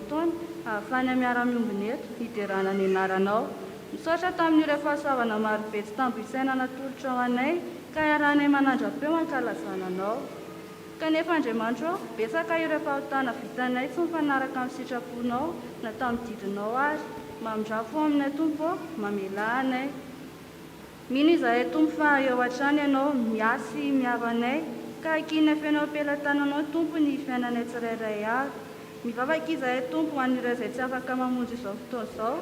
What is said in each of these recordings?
fotoana ahafahanay miara-miombona eto hiderana ny anaranao. Misaotra tamin'ireo fahasoavana marobe tsy tambo isaina natolotrao anay ka iarahanay manandra-peo hankalazana anao. Kanefa Andriamanitro ô, betsaka ireo fahotana vitanay tsy mifanaraka amin'ny sitraponao na tamin'ny didinao ary. Mamindrà fo aminay Tompo ô, mamelà anay. Mino izahay Tompo fa eo hatrany Ianao miahy sy miaro anay ka ankinina feno eo am-pelatananao Tompo ny fiainanay tsirairay avy. Mivavaka izahay Tompo ho an'ireo izay tsy afaka mamonjy izao fotoana izao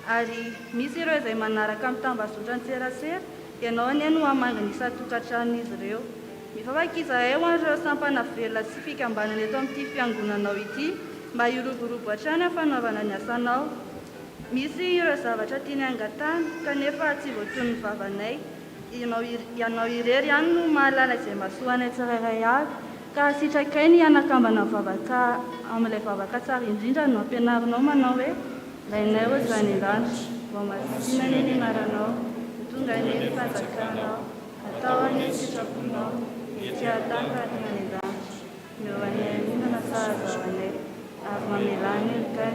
ary misy ireo izay manaraka amin'ny tambazotran-tserasera, Ianao anie no hamangy ny isan-tokantranon'izy ireo. Mivavaka izahay ho an'ireo sampana velona sy fikambanana eto amin'ity fiangonanao ity mba hiroborobo hatrany amin'ny fanaovana ny asanao. Misy ireo zavatra tianay angatahana kanefa tsy voatonon'ny vavanay. Ianao Ianao irery ihany no mahalala izay mahasoa anay tsirairay avy, ka sitrakay ny hanakambana vavaka amin'ilay vavaka tsara indrindra nampianarinao manao hoe, Rainay ô izay any an-danitra, Hohamasina anie ny anaranao, ho tonga anie ny fanjakanao, atao anie ny sitraponao, ety an-tany tahaka ny any an-danitra. Omeo anay haninana sahaza ho anay, ary mamelà ny helokay,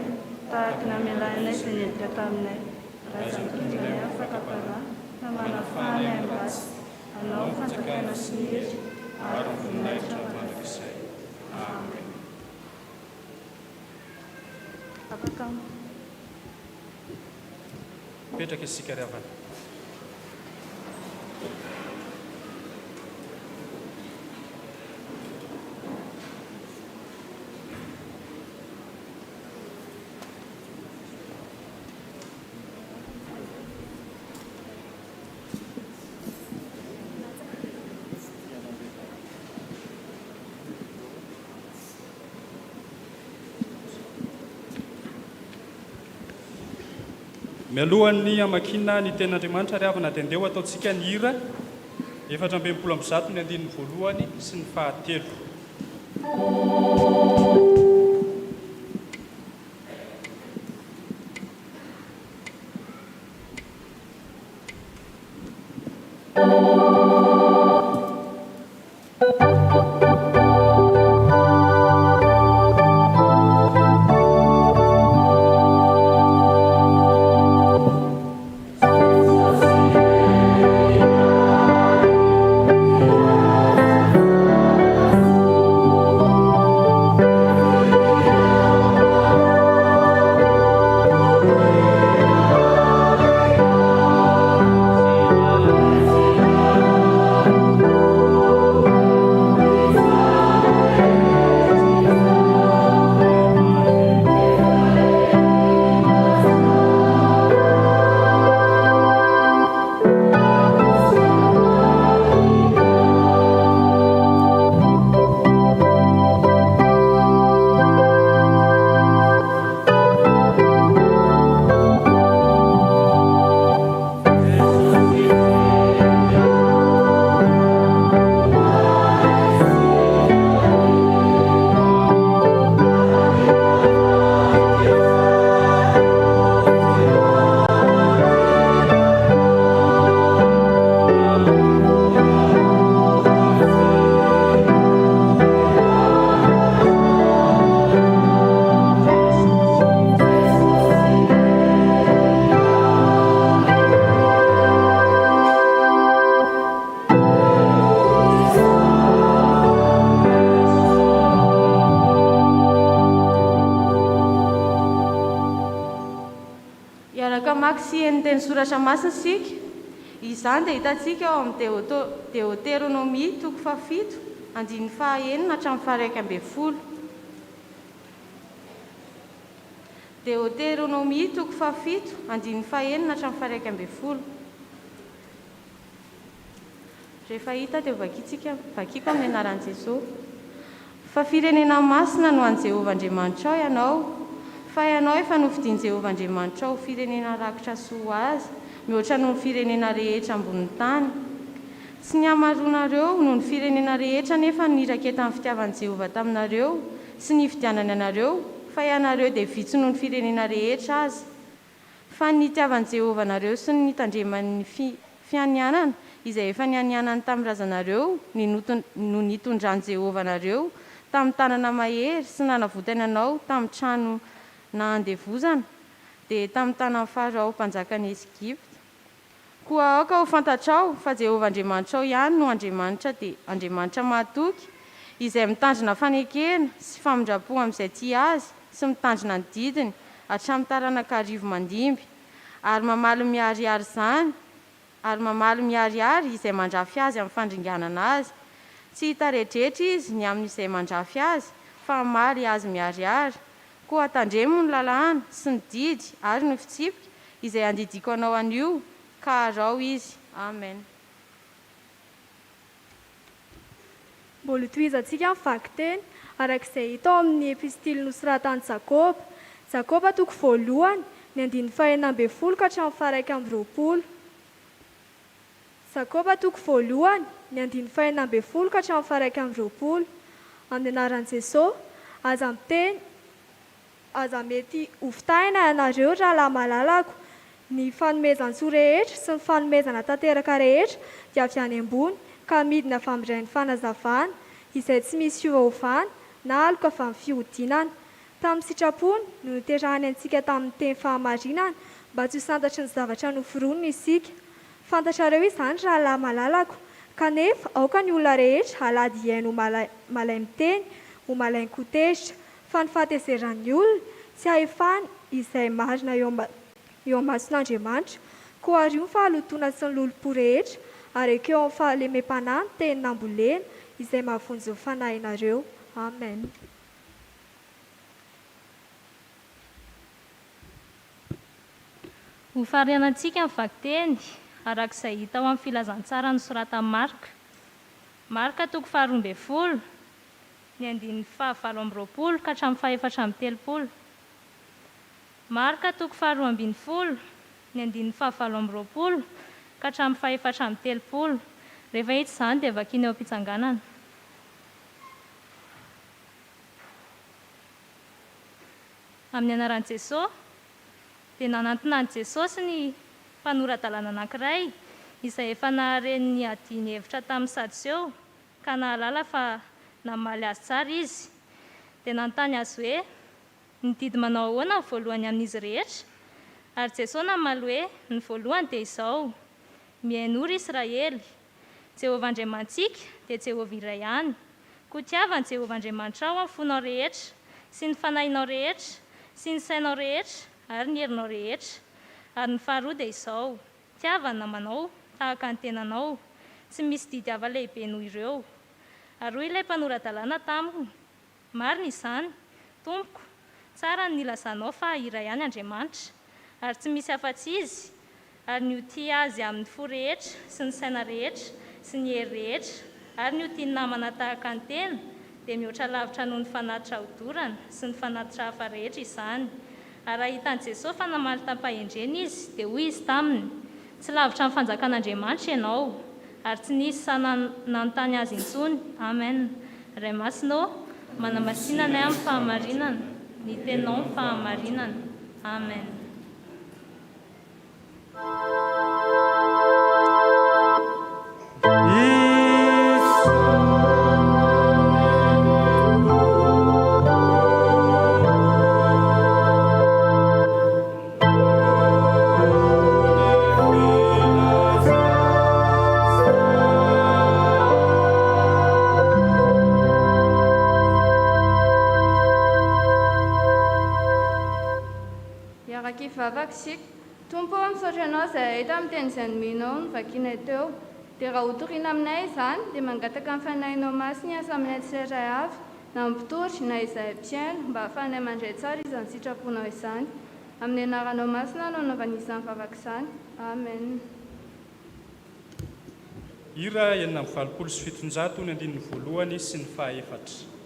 tahaka ny namelanay izay niheloka taminay. Ary aza mitondra anay amin'ny fakam-panahy, fa manafaha anay amin'ny ratsy. Anao ny fanjakana sy ny hery ary ny voninahitra mandrakizay. Amen. Afaka. Mipetraka isika ry havana. Mialohan'ny hamakiana ny Tenin'Andriamanitra ry havana dia ndeha ho ataontsika ny hira 164 ny andininy voalohany sy ny fahatelo. Hiaraka hamaky sy heno ny teny soratra masina isika. Izany dia hitantsika ao amin'ny Deoteronomia toko fahafito, andininy fahaenina hatramin'ny faha-iraikambinifolo. Deoteronomia toko fahafito, andininy fahenina hatramin'ny faha-iraikambinifolo. Rehefa hita dia hovakintsika, vakiko amin'ny anaran'i Jesoa. Fa firenena masina no an'i Jehovah Andriamanitrao ianao, fa ianao efa nofidin'i Jehovah Andriamanitrao ho firenena rakotra soa ho azy, mihoatra noho ny firenena rehetra ambonin'ny tany. Tsy ny hamaroanareo noho ny firenena rehetra anefa no niraketan'ny fitiavan'i Jehovah taminareo sy nifidianany anareo, fa ianareo dia vitsy noho ny firenena rehetra aza. Fa ny nitiavan'i Jehovah anareo sy ny nitandremany ny fianianana izay efa nianianany tamin'ny razanareo ny no nitondran'i Jehovah anareo tamin'ny tanana mahery sy nanavotany anao tamin'ny trano na andevozana, dia tamin'ny tanan'i Farao mpanjakan'i Egypta. Koa aoka ho fantatrao fa Jehovah Andriamanitrao ihany no Andriamanitra, dia Andriamanitra mahatoky, izay mitandrina fanekena sy famindram-po amin'izay tia azy sy mitandrina ny didiny hatramin'ny taranaka arivo mandimby, ary mamaly miharihary izany, ary mamaly miharihary izay mandrafy azy amin'ny fandringanana azy. Tsy hitaredretra izy ny amin'izay mandrafy azy, fa hamaly azy miharihary. Koa tandremo ny lalàna sy ny didy ary ny fitsipika izay andidiako anao anio, ka araho izy. Amen. Mbola hotohizantsika ny vakiteny, araka izay hita ao amin'ny epistily nosoratan'i Jakoba. Jakoba toko voalohany, ny andininy fahenina ambin'ny folo ka hatramin'ny faha-21. Jakoba toko voalohany, ny andininy fahenina ambin'ny folo ka hatramin'ny faha-21. Amin'ny anaran'i Jesosy, aza miteny. Aza mety hofitahina ianareo ry rahalahy malalako, ny fanomezan-tsoa rehetra sy ny fanomezana tanteraka rehetra dia avy any ambony ka midina avy amin'ny Rain'ny fanazavana, izay tsy misy fiovaovana na aloka avy amin'ny fihodinana. Tamin'ny sitrapony no niterahany antsika tamin'ny teny fahamarinana mba tsy ho santatry ny zavatra noforonina isika. Fantatrareo izany ry rahalahy malalako, kanefa aoka ny olona rehetra halady hihaino ho malai-miteny, ho malain-ko tezitra. Fa ny fahatezeran'ny olona tsy ahefany izay marina eo eo imason'Andriamanitra. Koa ario ny fahalotoana sy ny lolompo rehetra, ary ekeo amin'ny fahalemem-panahy ny teny nambolena, izay mahavonjy ny fanahinareo. Amen. Hofarianantsika ny vakiteny, araka izay hita ao amin'ny Filazantsara nosoratan'i Marka. Marka toko faharoambinifolo, ny andininy fahavalo amby roapolo ka hatramin'ny fahefatra amby telopolo. Marka toko faharoa ambin'ny folo, ny andininy fahavalo amby roapolo ka hatramin'ny fahefatra amby telopolo. Rehefa hita izany dia vakina eo am-pitsanganana. Amin'ny anaran'i Jesosy, dia nanantona an'i Jesosy ny mpanora-dalàna anankiray izay efa nahare ny niadiany hevitra tamin'ny Sadoseo ka nahalala fa namaly azy tsara izy, dia nanontany azy hoe, Ny didy manao ahoana ny voalohany amin'izy rehetra? Ary Jesoa namaly hoe, Ny voalohany dia izao, Mihainoa, ry Israely, Jehovah Andriamanitsika dia Jehovah iray ihany. Koa tiava an'i Jehovah Andriamanitrao amin'ny fonao rehetra, sy ny fanahinao rehetra, sy ny sainao rehetra, ary ny herinao rehetra. Ary ny faharoa dia izao, Tiava ny namanao tahaka ny tenanao. Tsy misy didy hafa lehibe noho ireo. Ary hoy ilay mpanora-dalàna taminy, Marina izany, Tompoko, tsara ny nilazanao fa iray ihany Andriamanitra, ary tsy misy afa-tsy Izy, ary ny ho tia Azy amin'ny fo rehetra sy ny saina rehetra sy ny hery rehetra, ary ny ho tia ny namana tahaka ny tena, dia mihoatra lavitra noho ny fanatitra hodorana sy ny fanatitra hafa rehetra izany. Ary raha hitan'i Jesoa fa namaly tam-pahendrena izy, dia hoy Izy taminy, Tsy lavitra ny fanjakan'Andriamanitra ianao. Ary tsy nisy sahy nanontany Azy intsony. Amen. Ray Masina ô, manamasina anay amin'ny fahamarinana, ny Teninao no fahamarinana. Amen. Hiaraka hivavaka isika. Tompo ô, misaotra Anao izahay tamin'ny teny izay nomenao novakianay teo. Dia raha hotorina aminay izany, dia mangataka ny Fanahinao Masina hiasa aminay tsirairay avy, na ny mpitory, na izahay mpihaino, mba hahafahanay mandray tsara izany sitraponao izany. Amin'ny Anaranao Masina no anaovana izany vavaka izany. Amen. Hira 786 ny andininy voalohany sy ny fahaefatra.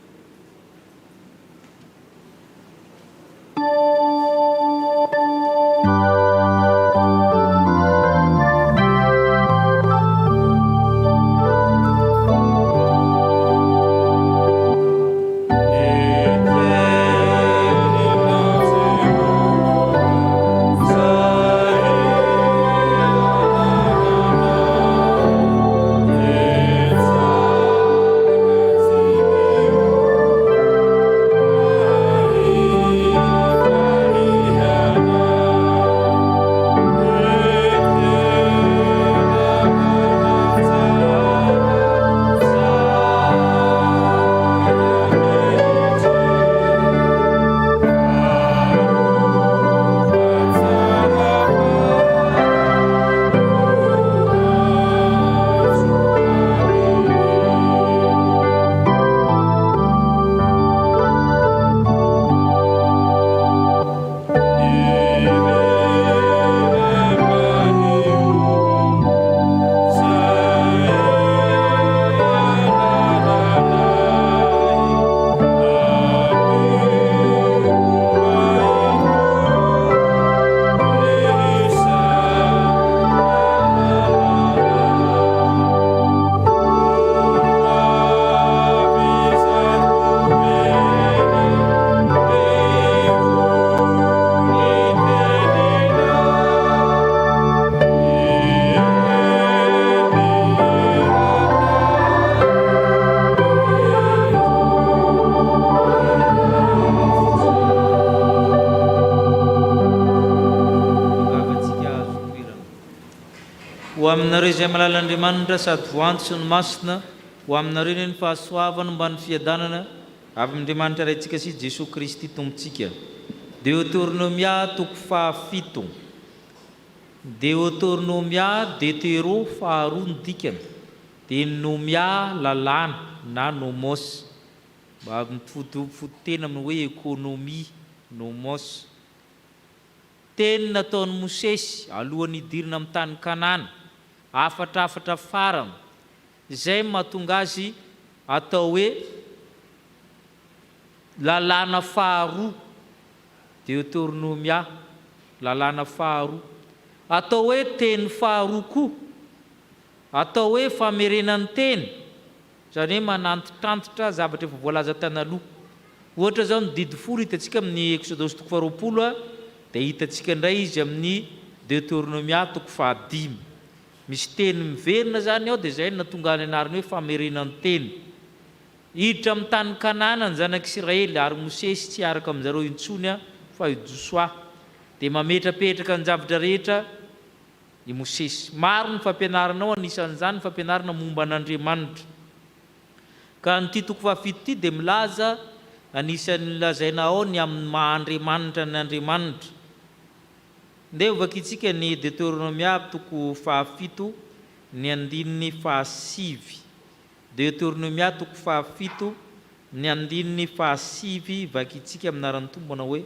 Ho aminareo izay malala Andriamanitra sady voantso ny masina, ho aminareo anie ny fahasoavana omban'ny fiadanana avy amin'Andriamanitra Raintsika sy Jesoa Kristy Tompontsika. Deoteronomia toko fahafito. Deoteronomia, Deutero, faharoa ny dikany, dia ny nomia, lalàna, na nomos. Mba mifototena amin'ny hoe ekonomia, nomos. Teny nataon'i Mosesy alohan'ny hidirana amin'ny tany Kanana, hafatrafatra farany, izay mahatonga azy atao hoe lalàna faharoa, Deoteronomia, lalàna faharoa. Atao hoe teny faharoa koa, atao hoe famerenan-teny. Izany hoe manantitrantitra zavatra efa voalaza tany aloha. Ohatra izao ny didy folo hitantsika amin'ny Eksodosy toko faharoapolo dia hitantsika indray izy amin'ny Deoteronomia toko fahadimy. Misy teny miverina izany ao dia izay no nahatonga ny anarany hoe famerenan-teny. Hiditra amin'ny tany Kanana ny zanak'Isiraely ary Mosesy tsy hiaraka amin'izareo intsony fa i Josoa. Dia mametrapetraka ny zavatra rehetra i Mosesy. Maro ny fampianarana ao, anisan'izany ny fampianarana momba an'Andriamanitra. Ka an'ity toko fahafito ity dia milaza, anisan'ny lazaina ao ny amin'ny maha Andriamanitra an' Andriamanitra. Ndeha hovakintsika ny Deoteronomia toko fahafito ny andininy fahasivy. Deoteronomia toko fahafito ny andininy fahasivy vakintsika amin'ny anaran'ny Tompo manao hoe,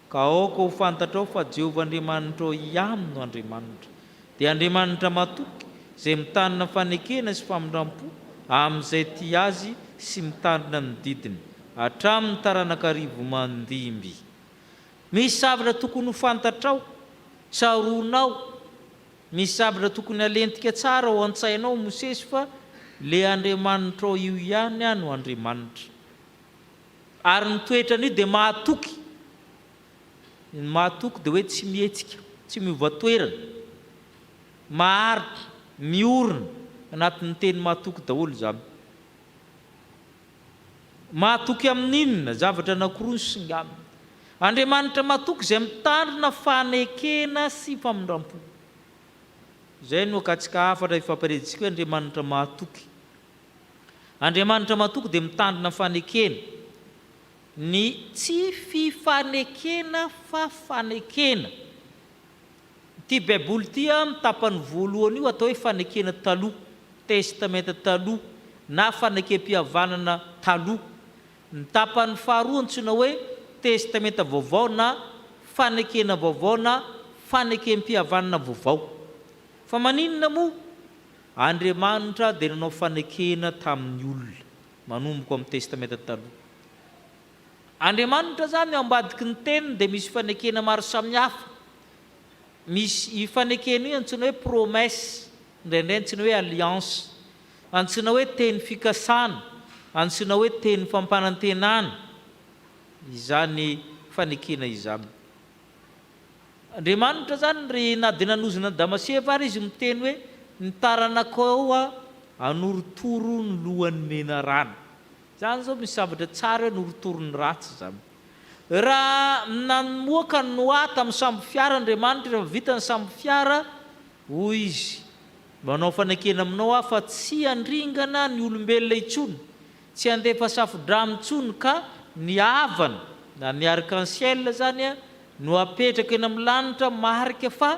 Ka aoka ho fantatrao fa Jehovah Andriamanitrao ihany no Andriamanitra, dia Andriamanitra matoky, izay mitandrina fanekena sy famindram-po amin'izay tia Azy sy mitandrina ny didiny, hatramin'ny taranaka arivo mandimby. Misy zavatra tokony ho fantatrao, tsaroanao, misy zavatra tokony halentika tsara ao an-tsainao, Mosesy, fa ilay Andriamanitrao io ihany no Andriamanitra. Ary ny toetran'io dia mahatoky. Ny mahatoky dia hoe tsy mihetsika, tsy miova toerana, maharitra, miorina, anatin'ny teny mahatoky daholo izany. Mahatoky amin'inona? Zavatra anankiroa no singanina. Andriamanitra mahatoky izay mitandrina fanekena sy famindram-po. Izay no akatsika hafatra ifampirezintsika hoe Andriamanitra mahatoky. Andriamanitra matoky dia mitandrina fanekena. Ny tsy fifanekena fa fanekena. Ity baiboly ity amin'ny tapany voalohany io atao hoe fanekena taloha, testamenta taloha na fanekem-pihavanana taloha. Ny tapany faharoa antsoina hoe testamenta vaovao na fanekena vaovao na fanekem-pihavanana vaovao. Fa maninona moa Andriamanitra dia nanao fanekena tamin'ny olona, manomboka ao amin'ny Testamenta Taloha. Andriamanitra izany ao ambadiky ny teniny dia misy fanekena maro samihafa. Misy io fanekena io antsoina hoe promesse, indraindray antsoina hoe alliance, antsoina hoe teny fikasana, antsoina hoe teny fampanantenana izany fanekena izany. Andriamanitra izany ry na dia nanozona an'i Damaseva ary izy miteny hoe ny taranakao hanorotoro ny lohan'ny menarana. Izany izao misy zavatra tsara hoe norotoro ny ratsy izany. Raha namoaka an'i Noa tamin'ny sambo fiara Andriamanitra rehefa vita ny sambo fiara, hoy izy, manao fanekena aminao aho fa tsy handringana ny olombelona intsony, Tsy handefa safodrano intsony ka ny avana na ny arc-en-ciel zany no apetraka eny amin'ny lanitra marika fa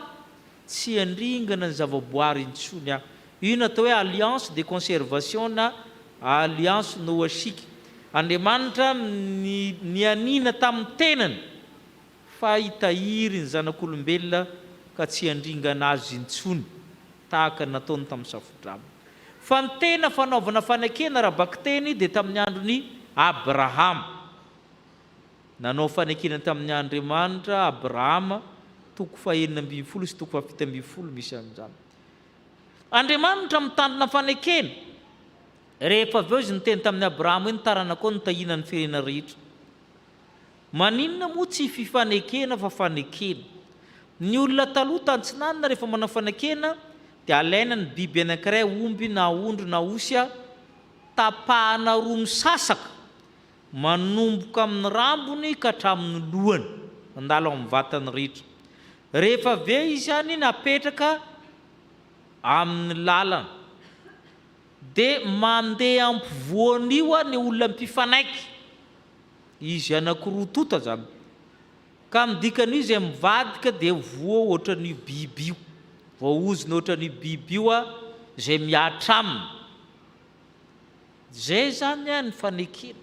tsy handringana ny zavaboary intsony aho. Io no atao hoe alliance de conservation na alliance noachique. Andriamanitra nianiana tamin'ny tenany fa hitahiry ny zanak'olombelona ka tsy handringana azy intsony tahaka ny nataony tamin'ny safodrano. Fa ny tena fanaovana fanekena ara-bakiteny dia tamin'ny andron'i Abrahama. Nanao fanekena tamin'ny Andriamanitra Abrahama, toko fahenina ambin'ny folo sy toko fahafito ambin'ny folo misy an'izany. Andriamanitra mitandrina fanekena. Rehefa avy eo izy niteny tamin'i Abrahama hoe ny taranakao no tahiana ny firenena rehetra. Maninona moa tsy fifanekena fa fanekena? Ny olona taloha tantsinanana rehefa manao fanekena dia alaina ny biby anankiray omby na ondry na osy a, tapahana roa misasaka manomboka amin'ny rambony ka hatramin'ny lohany, mandalo amin'ny vatany rehetra. Rehefa avy eo izy any napetraka. amin'ny lalana. Dia mandeha ampovoan'io ny olona mpifanaiky. Izy anankiroa tonta izany. Ka ny dikan'io izay mivadika dia voa ohatran'io biby io. Voaozona ohatran'io biby io izay mihatra aminy. Izay izany ny fanekena.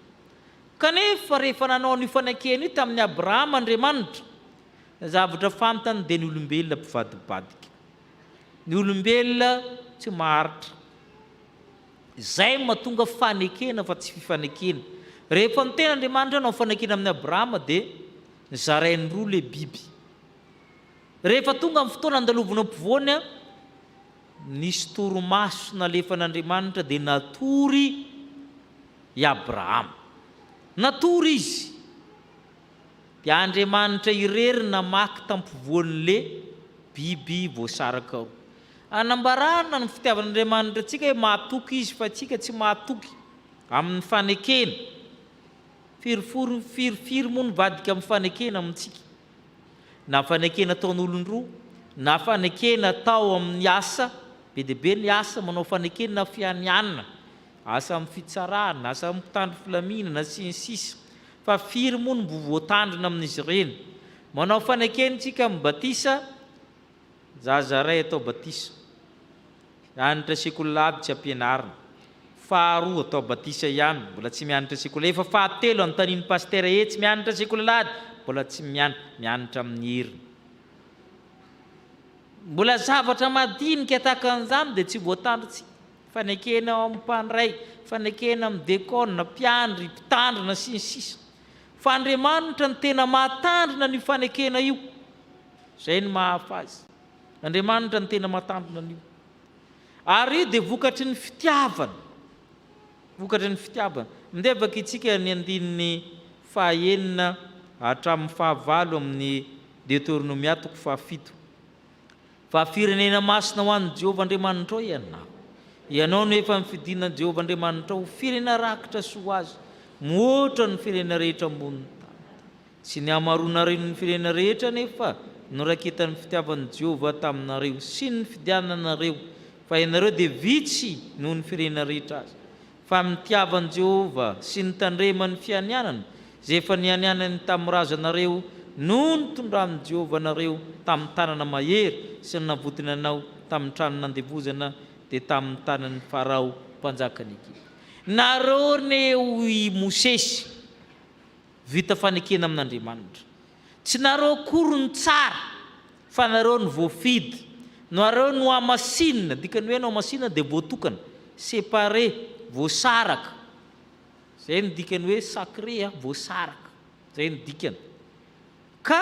Kanefa rehefa nanao an'io fanekena io tamin'i Abrahama Andriamanitra, ny zavatra fantany dia ny olombelona mpivadibadika. Ny olombelona tsy maharitra. Izay no mahatonga fanekena fa tsy fifanekena. Rehefa niteny Andriamanitra hanao fanekena amin'i Abrahama dia nozarainy roa ilay biby. Rehefa tonga ny fotoana handalovana ampovoany, nisy torimaso nalefan'Andriamanitra dia natory i Abrahama. Natory izy. Dia Andriamanitra irery namaky tampovoan'le biby voasaraka roa. Anambarana ny fitiavan'Andriamanitra antsika hoe mahatoky Izy fa antsika tsy mahatoky amin'ny fanekena. Firifiry firifiry moa nivadika amin'ny fanekena amintsika? Na fanekena ataon'olon-droa, na fanekena atao amin'ny asa, be dia be ny asa manao fanekena na fianianana, asa amin'ny fitsarana, asa amin'ny mpitandro filaminana, sy ny sisa Fa firy moa no mbo voatandrina amin'izy ireny? Manao fanekena isika amin'ny batisa, zaza iray atao batisa. Mianatra sekoly lahady tsy ampianarina. Faharoa atao batisa ihany, mbola tsy mianatra sekoly. Efa fahatelo anontanian'ny pasitera etsy mianatra sekoly alahady, mbola tsy mianatra, mianatra amin'ny heriny. Mbola zavatra madinika tahaka an'izany dia tsy voatandrintsika. Fanekena ao amin'ny mpandray, fanekena amin'ny dekona, mpiandry, mpitandrina, sy ny sisa Fa Andriamanitra no tena mahatandrina an'io fanekena io. Izay no mahafa azy. Andriamanitra no tena mahatandrina an'io. Ary io dia vokatry ny fitiavana. Vokatry ny fitiavana. Mindevaka isika ny andininy fahaenina hatramin'ny fahavalo amin'ny Deoteronomia toko fahafito. Fa firenena masina ho an'i Jehovah Andriamanitrao ianao. Ianao no efa nifidinan'i Jehovah Andriamanitrao ho firenena rakitra soa ho azy, mihoatra ny firenena rehetra ambonin'ny tany. Tsy ny hamaroanareo ny firenena rehetra anefa no raiketan'ny fitiavan'i Jehovah taminareo sy ny nifidianana anareo, fa ianareo dia vitsy noho ny firenena rehetra aza. Fa nitiavan'i Jehovah sy nitandremany fianianana izay efa nianianany tamin'ny razanareo no nitondran'i Jehovah anareo tamin'ny tanana mahery sy ny navotiny anao tamin'ny trano nandevozana, dia tamin'ny tanan'i Farao mpanjakan'i Egypta. Nareo anie hoy i Mosesy, vita fanekena amin'Andriamanitra. Tsy nareo akory no tsara fa nareo no voafidy, nareo no hamasinina, dikany hoe nohamasinina dia voatokana, séparé, voasaraka, zay no dikany hoe sacré a, voasaraka, zay no dikany. Ka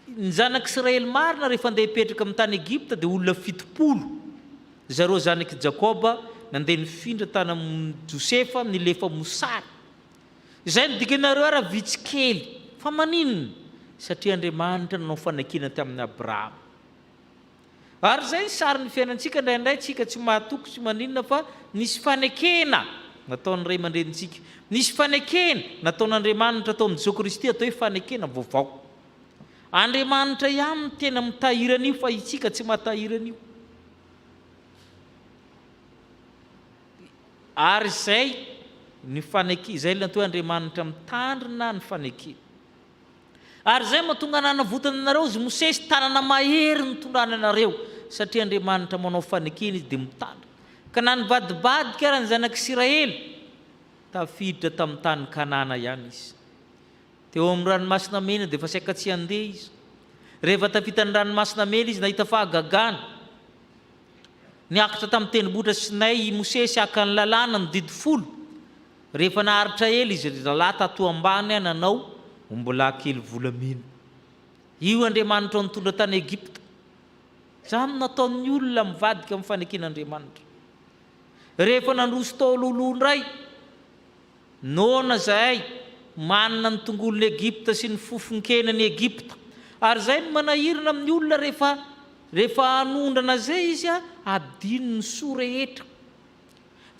ny zanak'Israely marina rehefa andeha hipetraka amin'ny tany Egypta dia olona 70, zareo zanak'i Jakoba nandeha nifindra tany amin'i Josefa nilefa mosary. Izay no dikanareo ara vitsy kely. Fa maninona? Satria Andriamanitra nanao fanekena tamin'i Abrahama. Ary izay ny sarin'ny fiainantsika, indraindray tsika tsy mahatoky sy maninona fa nisy fanekena nataon'ny ray aman-drenintsika. Nisy fanekena nataon'Andriamanitra tao amin'i Jesoa Kristy atao hoe fanekena vaovao. Andriamanitra ihany no tena mitahiry an'io fa isika tsy mahatahiry an'io. Ary izay ny faneke, izay ilay atao hoe Andriamanitra mitandrina ny fanekeny. Ary izay no mahatonga nanavotana anareo izy Mosesy, tanana mahery nitondrany anareo, satria Andriamanitra manao fanekena izy dia mitandrina. Ka na nivadibadika ara ny zanak'Isiraely, tafiditra tamin'ny tany Kanana ihany izy. Teo amin'ny ranomasina mena dia efa saika tsy handeha izy. Rehefa tafita ny ranomasina mena izy, nahita fahagagana. Niakatra tamin'ny tendrombohitra Sinay i Mosesy haka ny Lalàna, ny Didy Folo. Rehefa naharitra ela izy ry zalahy tato ambany nanao ombilahy kely volamena. Io Andriamanitrao nitondra tany Egypta. Izany no nataon'ny olona mivadika amin'ny faneken'Andriamanitra. Rehefa nandroso tao alohaloha indray, Noana izahay, manana ny tongolon'i Egypta sy ny fofon-kenan'i Egypta. Ary izay no manahirana amin'ny olona rehefa rehefa hanondrana izay izy adino ny soa rehetra.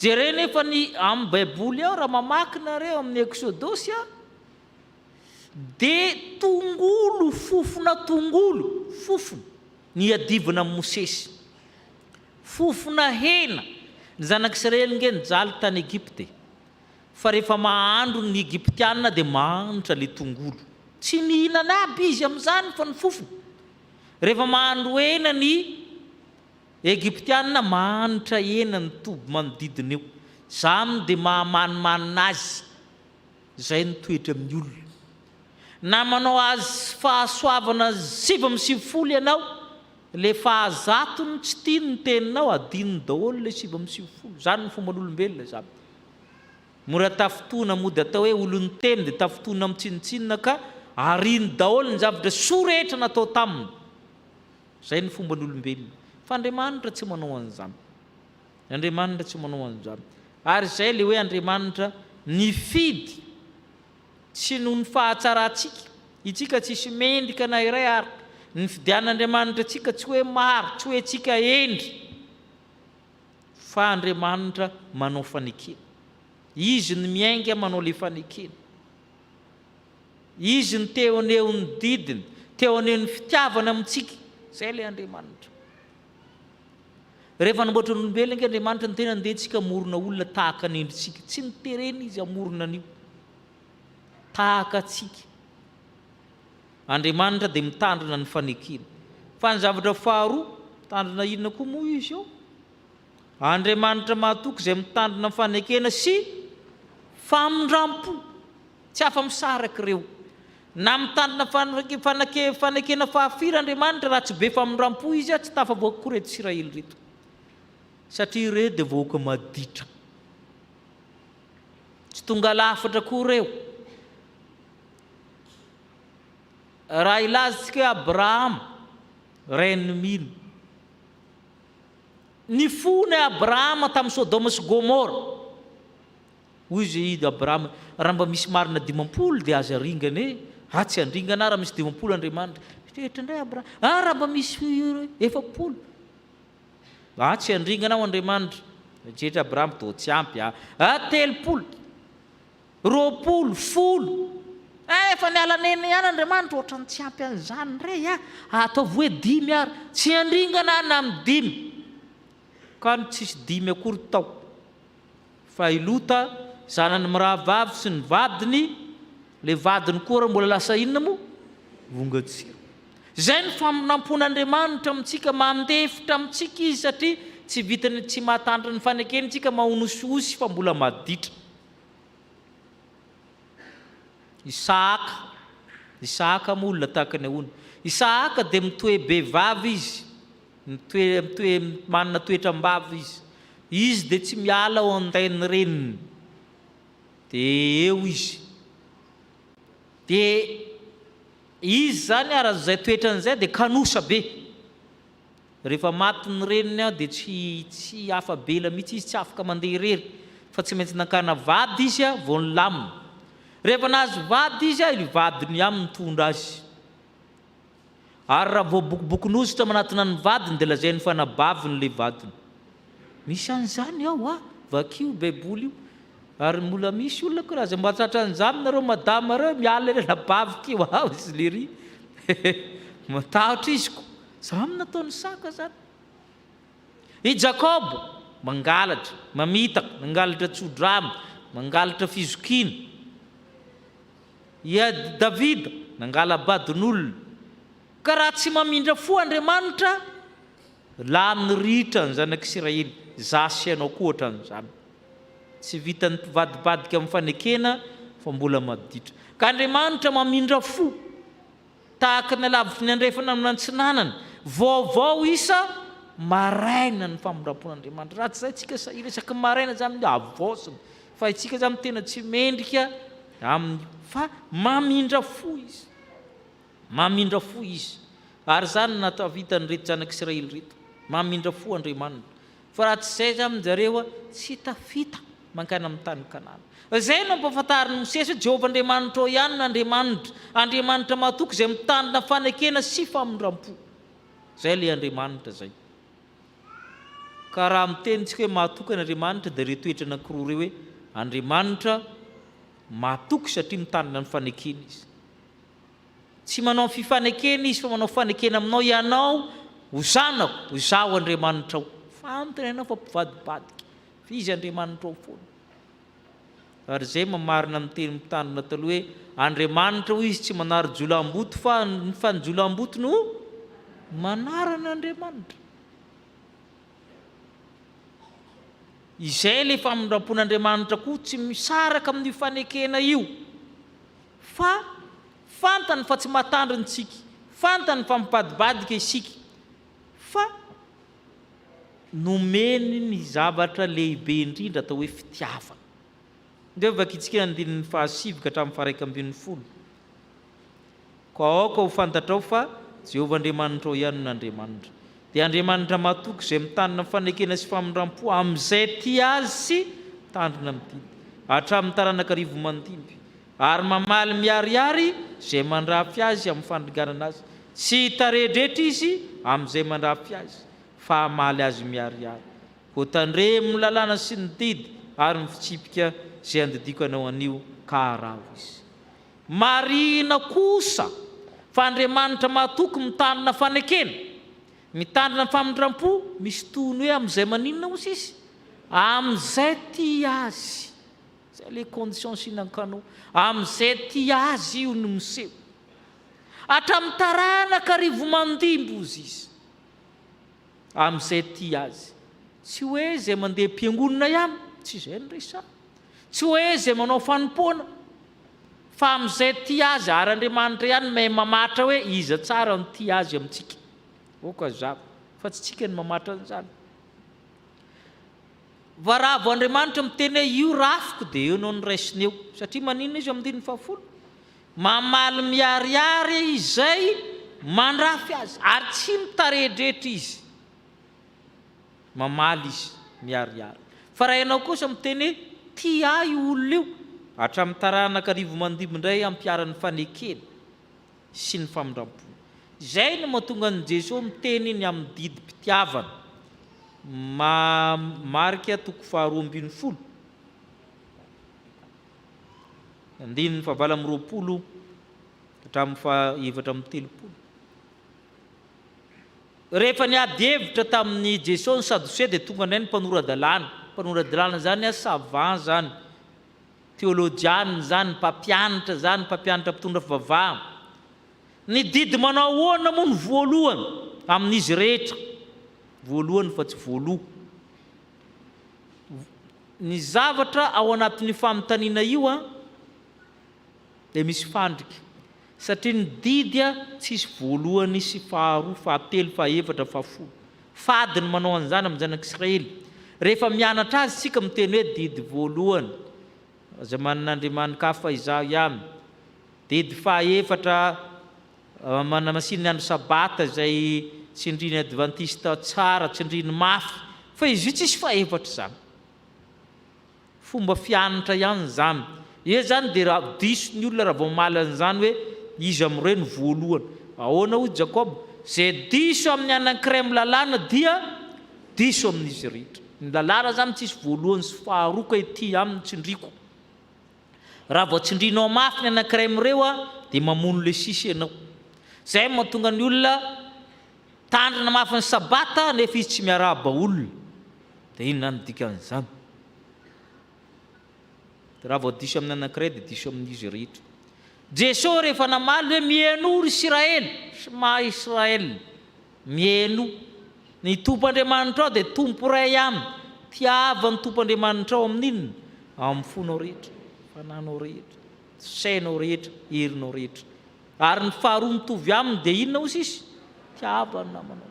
Jereo nefa ny amin'ny Baiboly ao raha mamaky nareo amin'ny Eksodosy a, dia tongolo, fofona tongolo, fofona, niadivana amin'i Mosesy. Fofona hena! Ny zanak'Israely nge nijaly tany Egypta e! Fa rehefa mahandro ny Egyptiana dia mahantra le tongolo. Tsy mihinana aby izy amin'izany fa ny fofona. Rehefa mahandro hena ny Egyptiana mahantra hena ny toby manodidina eo. Izany dia mahamanimanina azy. Izay no toetra amin'ny olona. Na manao azy fahasoavana 99 ianao, le fahazatony tsy tiany ny teninao, adinony daholo le 99. Izany ny fomban'olombelona izany. Mora tafintohina mody atao hoe olon'ny teny dia tafintohina amin'ny tsinontsinona ka ariny daholo ny zavatra soa rehetra natao taminy. Izay ny fomban'olombelona. Fa Andriamanitra tsy manao an'izany. Andriamanitra tsy manao an'izany. Ary izay ilay hoe Andriamanitra nifidy tsy noho ny fahatsarantsika. Itsika tsisy mendrika na iray ary. Nifidian'Andriamanitra antsika tsy hoe maro, tsy hoe tsika hendry. Fa Andriamanitra manao fanekena. Izy no miainga manao ilay fanekena. Izy no te haneho ny didiny, te haneho ny fitiavany amintsika. Izay ilay Andriamanitra. Rehefa namboatra ny olombelona ange Andriamanitra niteny andeha tsika hamorona olona tahaka ny endritsika. Tsy noterena izy hamorona an'io. Tahaka antsika. Andriamanitra dia mitandrina ny fanekena. Fa ny zavatra faharoa, mitandrina inona koa moa izy io? Andriamanitra mahatoky izay mitandrina ny fanekena sy famindram-po. Tsy afa-misaraka ireo. Na mitandrina fanekena fahafiry Andriamanitra, raha tsy be famindram-po Izy, tsy tafavoaka koa ireto Isiraely ireto. Satria ireo dia vahoaka maditra. Tsy tonga lafatra koa ireo. Raha hilaza isika hoe Abrahama, rain'ny mino. Nifona i Abrahama tamin'i Sodoma sy Gomora. Hoy izy i Abrahama, Raha mba misy marina 50 dia aza ringana e! Ah, tsy handringana aho raha misy 50 Andriamanitra. Mieritreritra indray Abrahama, Ah, raha mba misy 40. Ah, tsy handringana aho Andriamanitra. Mieritreritra Abrahama, toa tsy ampy ah. Ah, 30. 20, folo. Eh, efa niala nenina ihany Andriamanitra, ohatran'ny tsy ampy an'izany indray ah. Ataovy hoe dimy ary. Tsy handringana aho na amin'ny dimy. Ka ny tsisy dimy akory tao. Fa i Lota, zanany mirahavavy sy ny vadiny, ilay vadiny koa ary mbola lasa inona moa? Vongan-tsira. Izay ny faminampon'Andriamanitra amintsika, mandefitra amintsika Izy satria tsy vitan'ny tsy mahatandrina ny fanekeny isika, mahonosihosy fa mbola maditra. Isahaka, Isahaka moa olona tahaka ny ahoana? Isahaka dia mitoe-behivavy izy. Mitoe, mitoe, manana toetram-bava izy. Izy dia tsy miala ao an-dain'ny reniny. Dia eo izy. Dia izy izany arak'izay toetrany izay dia kanosa be. Rehefa maty ny reniny dia tsy, tsy afa-bela mihitsy izy, tsy afaka mandeha irery. Fa tsy maintsy nankana vady izy vao nilamina. Rehefa nahazo vady izy, ilay vadiny ihany nitondra azy. Ary raha voabokobokon'hosotra manatona ny vadiny dia lazainy fa anabaviny ilay vadiny. Misy an'izany ao a! Vakio baiboly io. Ary mbola misy olona koa raha mba tratran'izany nareo madama reo miala ery anabaviko io aho izy lery. Matahotra izy ko. Zany nataon'i Saka zany. I Jakoba mangalatra, mamitaka, nangalatra tsodrano, mangalatra fizokiana. I Davida nangala-badin'olona. Ka raha tsy mamindra fo Andriamanitra, lany ritra ny zanak'Isiraely, izaho sy ianao koa ohatran'izany. Tsy vitan'ny mpivadibadika amin'ny fanekena fa mbola maditra. Ka Andriamanitra mamindra fo. Tahaka ny halavitry ny andrefana amin'ny antsinanana. Vaovao isa maraina ny famindram-pon'Andriamanitra. Raha tsy izay tsika sahirana isaky ny maraina izany dia havaozina. Fa isika izany tena tsy mendrika aminy fa mamindra fo izy. Mamindra fo izy. Ary izany no nahavitan'ireto zanak'Israely ireto. Mamindra fo Andriamanitra. Fa raha tsy izay izany zareo tsy tafita mankany amin'ny tany Kanana. Izay no ampahafantarin'i Mosesy hoe Jehovah Andriamanitrao ihany no Andriamanitra, Andriamanitra mahatoky izay mitandrina fanekena sy famindram-po. Izay ilay Andriamanitra izay. Ka raha miteny isika hoe mahatoky an'Andriamanitra dia ireo toetra anankiroa ireo hoe Andriamanitra mahatoky satria mitandrina ny fanekena Izy. Tsy manao fifanekena Izy fa manao fanekena aminao, ianao ho zanako, izaho Andriamanitrao. Fantany ianao fa mpivadibadika, fa Izy Andriamanitrao foana. Ary izay mamarina ny teny mpitandrina taloha hoe, Andriamanitra hoy izy tsy manary jiolahimboto fa fa ny jiolahimboto no manary an'Andriamanitra. Izay ilay famindrampon'Andriamanitra koa tsy misaraka amin'io fanekena io fa fantany fa tsy mahatandrina isika, fantany fa mibadibadika isika fa nomeny ny zavatra lehibe indrindra atao hoe fitiavana. Ndeha vakintsika ny andininy fahasivy ka hatramin'ny faha-11. Koa aoka ho fantatrao fa Jehovah Andriamanitrao ihany no Andriamanitra. Dia Andriamanitra matoky izay mitandrina ny fanekena sy famindram-po amin'izay tia Azy sy mitandrina ny didy, hatramin'ny taranaka arivo mandimby, ary mamaly miharihary izay mandrafy Azy amin'ny fandringanana azy. Tsy hitaredretra Izy amin'izay mandrafy Azy, fa hamaly azy miharihary. Koa tandremo ny lalàna sy ny didy ary ny fitsipika izay andidiako anao anio, ka araho izy. Marihina kosa fa Andriamanitra mahatoky mitandrina fanekena, mitandrina ny famindram-po, misy tohiny hoe amin'izay maninona hoy sisa? Amin'izay tia Azy. Izay ilay condition sine qua non. Amin'izay tia Azy io no miseho. Hatramin'ny taranaka arivomandimby hozy izy. Amin'izay tia Azy. Tsy hoe izay mandeha am-piangonana ihany, tsy izay no resahana. Tsy hoe izay manao fanompoana, fa amin'izay tia Azy, ary Andriamanitra ihany no mahay mamatra hoe iza tsara no tia Azy amintsika. Aoka hazava, fa tsy tsika no mamatra an'izany. Fa raha vao Andriamanitra miteny hoe io rafiko dia eo no noraisiny eo. Satria maninona izy amin'ny andininy fahafolo? Mamaly miharihary izay mandrafy azy, ary tsy mitaredretra izy. Mamaly izy miharihary. Fa raha ianao kosa miteny hoe, Tia ahy io olona io, hatramin'ny taranaka arivo mandimby indray hampiharany fanekena sy ny famindram-po. Izay no mahatonga an'i Jesoa miteny ny amin'ny didim-pitiavana. Ma, Marika toko faharoa ambinifolo, andininy fahavalo amby 20 hatramin'ny faha 34. Rehefa niady hevitra tamin'i Jesosy ny Sadoseo dia tonga indray ny mpanora-dalàna. Mpanora-dalàna izany savant izany, teolojiana izany, mpampianatra izany, mpampianatra mpitondra fivavahana. Ny didy manao ahoana moa no voalohany amin'izy rehetra? Voalohany fa tsy voaloha. Ny zavatra ao anatin'io fanontaniana io an, dia misy fandrika satria ny didy tsisy voalohany sy faharoa, fahatelo, fahaefatra, fahafolo. Fady ny manao an'izany amin'ny zanak'Israely. Rehefa mianatra azy isika miteny hoe didy voalohany, aza manana andriamani-kafa izaho ihany. Didy fahaefatra, manamasina ny andro sabata izay tsindrin'ny advantista tsara, tsindriny mafy. Fa izy io tsisy fahaefatra izany. Fomba fianatra ihany izany. Eo izany dia raha diso ny olona raha vao mamaly an'izany hoe iza amin'ireo no voalohany. Ahoana hoy Jakoba? Izay diso amin'ny anankiray amin'ny lalàna dia diso amin'izy rehetra. Ny lalàna izany tsisy voalohany sy faharoa ka ity aminy tsindriko. Raha vao tsindrinao mafy ny anankiray amin'ireo dia mamono ilay sisa ianao. Izay no mahatonga ny olona mitandrina mafy ny sabata nefa izy tsy miarahaba olona. Dia inona no dikan'izany? Raha vao diso amin'ny anankiray dia diso amin'izy rehetra. Jesoa rehefa namaly hoe mihainoa ry Isiraely, Shema Israel, mihainoa. Ny Tompo Andriamanitrao dia Tompo iray ihany. Tiava ny Tompo Andriamanitrao amin'inona? Amin'ny fonao rehetra, fanahinao rehetra, sainao rehetra, herinao rehetra. Ary ny faharoa mitovy aminy dia inona hoy sisa? Tiava ny namanao.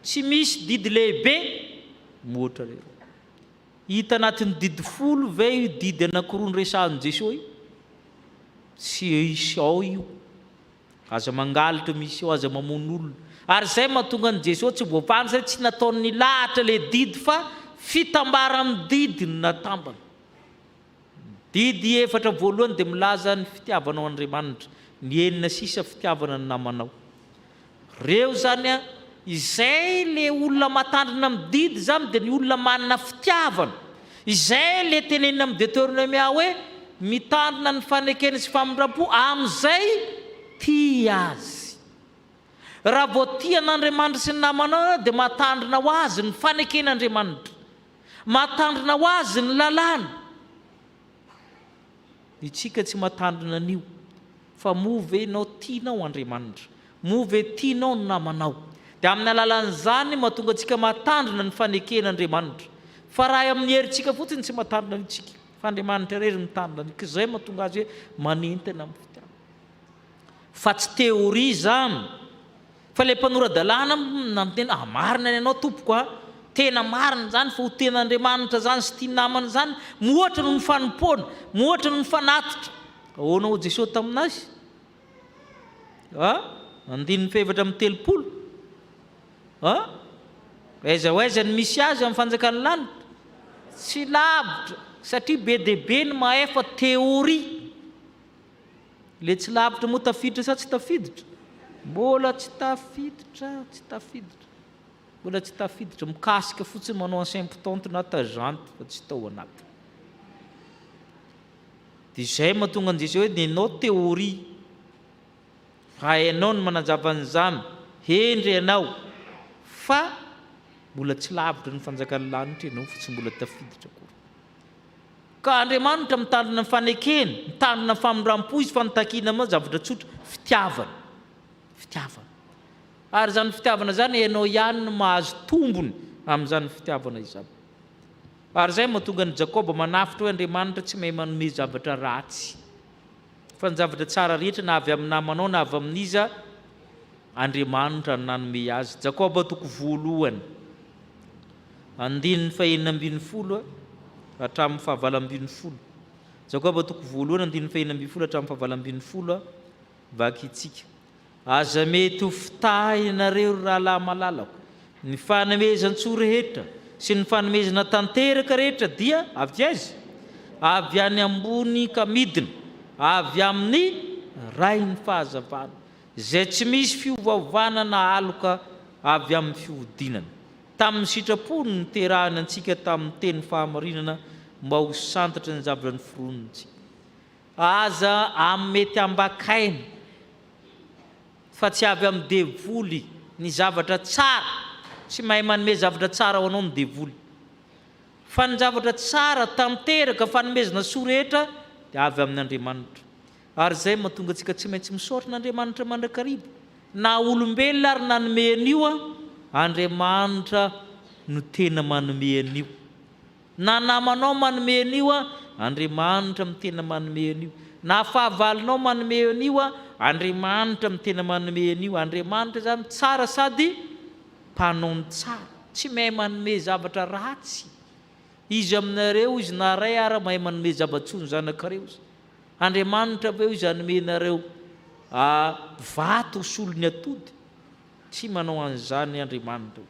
Tsy misy didy lehibe mihoatra ireo. Hita anatin'ny didy folo ve io didy anankiroa noresahin'i Jesoa io? Tsy hisy ao io. Aza mangalatra misy ao, aza mamono olona. Ary izay mahatonga an'i Jesoa tsy voafaly satria tsy nataony nilahatra ilay didy fa fitambaran'ny didy no natambany. Didy efatra voalohany dia milaza ny fitiavanao an'Andriamanitra, ny enina sisa fitiavana ny namanao. Reo zany an, izay le olona matandrina amin'ny didy zany dia ny olona manana fitiavana. Izay le tenenina amin'ny Deteronomia hoe mitandrina ny fanekena sy famindram-po amin'izay tia azy. Raha vao tia an'Andriamanitra sy ny namanao ianao dia mahatandrina ho azy ny faneken'Andriamanitra. Mahatandrina ho azy ny lalàna. Itsika tsy mahatandrina an'io. Fa moa ve ianao tianao Andriamanitra? Moa ve tianao ny namanao? Dia amin'ny alalan'izany mahatonga antsika mahatandrina ny faneken'Andriamanitra. Fa raha amin'ny herintsika fotsiny tsy mahatandrina an'io tsika. Fa Andriamanitra irery no mitandrina an'io. Ka izay mahatonga azy hoe manentana amin'ny fitiavana. Fa tsy théorie izany. Fa ilay mpanora-dalàna nanonteny, ah marina ny anao tompoko a! Tena marina izany fa ho tena Andriamanitra izany sy tia namana izany mihoatra noho ny fanompoana, mihoatra noho ny fanatitra. Ahoana hoy Jesoa tamin'azy? A? Andininy fahefatra amby 30. A? Aiza ho aiza ny misy azy amin'ny fanjakan'ny lanitra? Tsy lavitra, satria be dia be ny mahay fa théorie. Le tsy lavitra moa tafiditra sa tsy tafiditra? Mbola tsy tafiditra, tsy tafiditra. Mbola tsy tafiditra, mikasika fotsiny manao asymptote na tangente fa tsy tao anatiny. Dia izay mahatonga an'i Jesoa hoe nenao théorie fa hainao ny manazava an'izany, hendry ianao fa mbola tsy lavitra ny fanjakan'ny lanitra ianao fa tsy mbola tafiditra akory. Ka Andriamanitra mitandrina ny fanekeny, mitandrina ny famindram-po Izy fa ny takiana aminao zavatra tsotra, fitiavana. Fitiavana. Ary izany fitiavana izany ianao ihany no mahazo tombony amin'izany fitiavana izany. Ary izay mahatonga an'i Jakoba manafotra hoe Andriamanitra tsy mahay manome zavatra ratsy. Fa ny zavatra tsara rehetra na avy amin'ny namanao na avy amin'iza, Andriamanitra no nanome azy. Jakoba toko voalohany. Andininy fahenina ambin'ny folo hatramin'ny fahavalo ambin'ny folo. Jakoba toko voalohany andininy fahenina ambin'ny folo hatramin'ny fahavalo ambin'ny folo vakintsika. Aza mety ho fitahinareo ry rahalahy malalako. Ny fanomezan-tsoa rehetra sy ny fanomezana tanteraka rehetra dia avy aiza? Avy any ambony ka midina, avy amin'ny Rain'ny fahazavana, izay tsy misy fiovaovana na aloka avy amin'ny fihodinana. Tamin'ny sitrapony no niterahany antsika tamin'ny teny fahamarinana mba ho santatry ny zavatra noforonintsika. Aza amin'ny mety ambakaina fa tsy avy amin'ny devoly ny zavatra tsara, tsy mahay manome zavatra tsara ho anao ny devoly. Fa ny zavatra tsara, tanteraka, fanomezana soa rehetra dia avy amin'Andriamanitra. Ary izay no mahatonga antsika tsy maintsy misaotra an'Andriamanitra mandrakariva. Na olombelona ary nanome an'io an, Andriamanitra no tena manome an'io. Na namanao manome an'io an, Andriamanitra no tena manome an'io. Na fahavalonao manome an'io an, Andriamanitra no tena manome an'io. Andriamanitra izany tsara sady mpanao ny tsara. Tsy mahay manome zavatra ratsy Izy aminareo Izy na ray ara mahay manome zava-tsoa ny zanakareo Izy. Andriamanitra ve hoy izy hanome nareo vato ho solon'ny atody? Tsy manao an'izany Andriamanitra.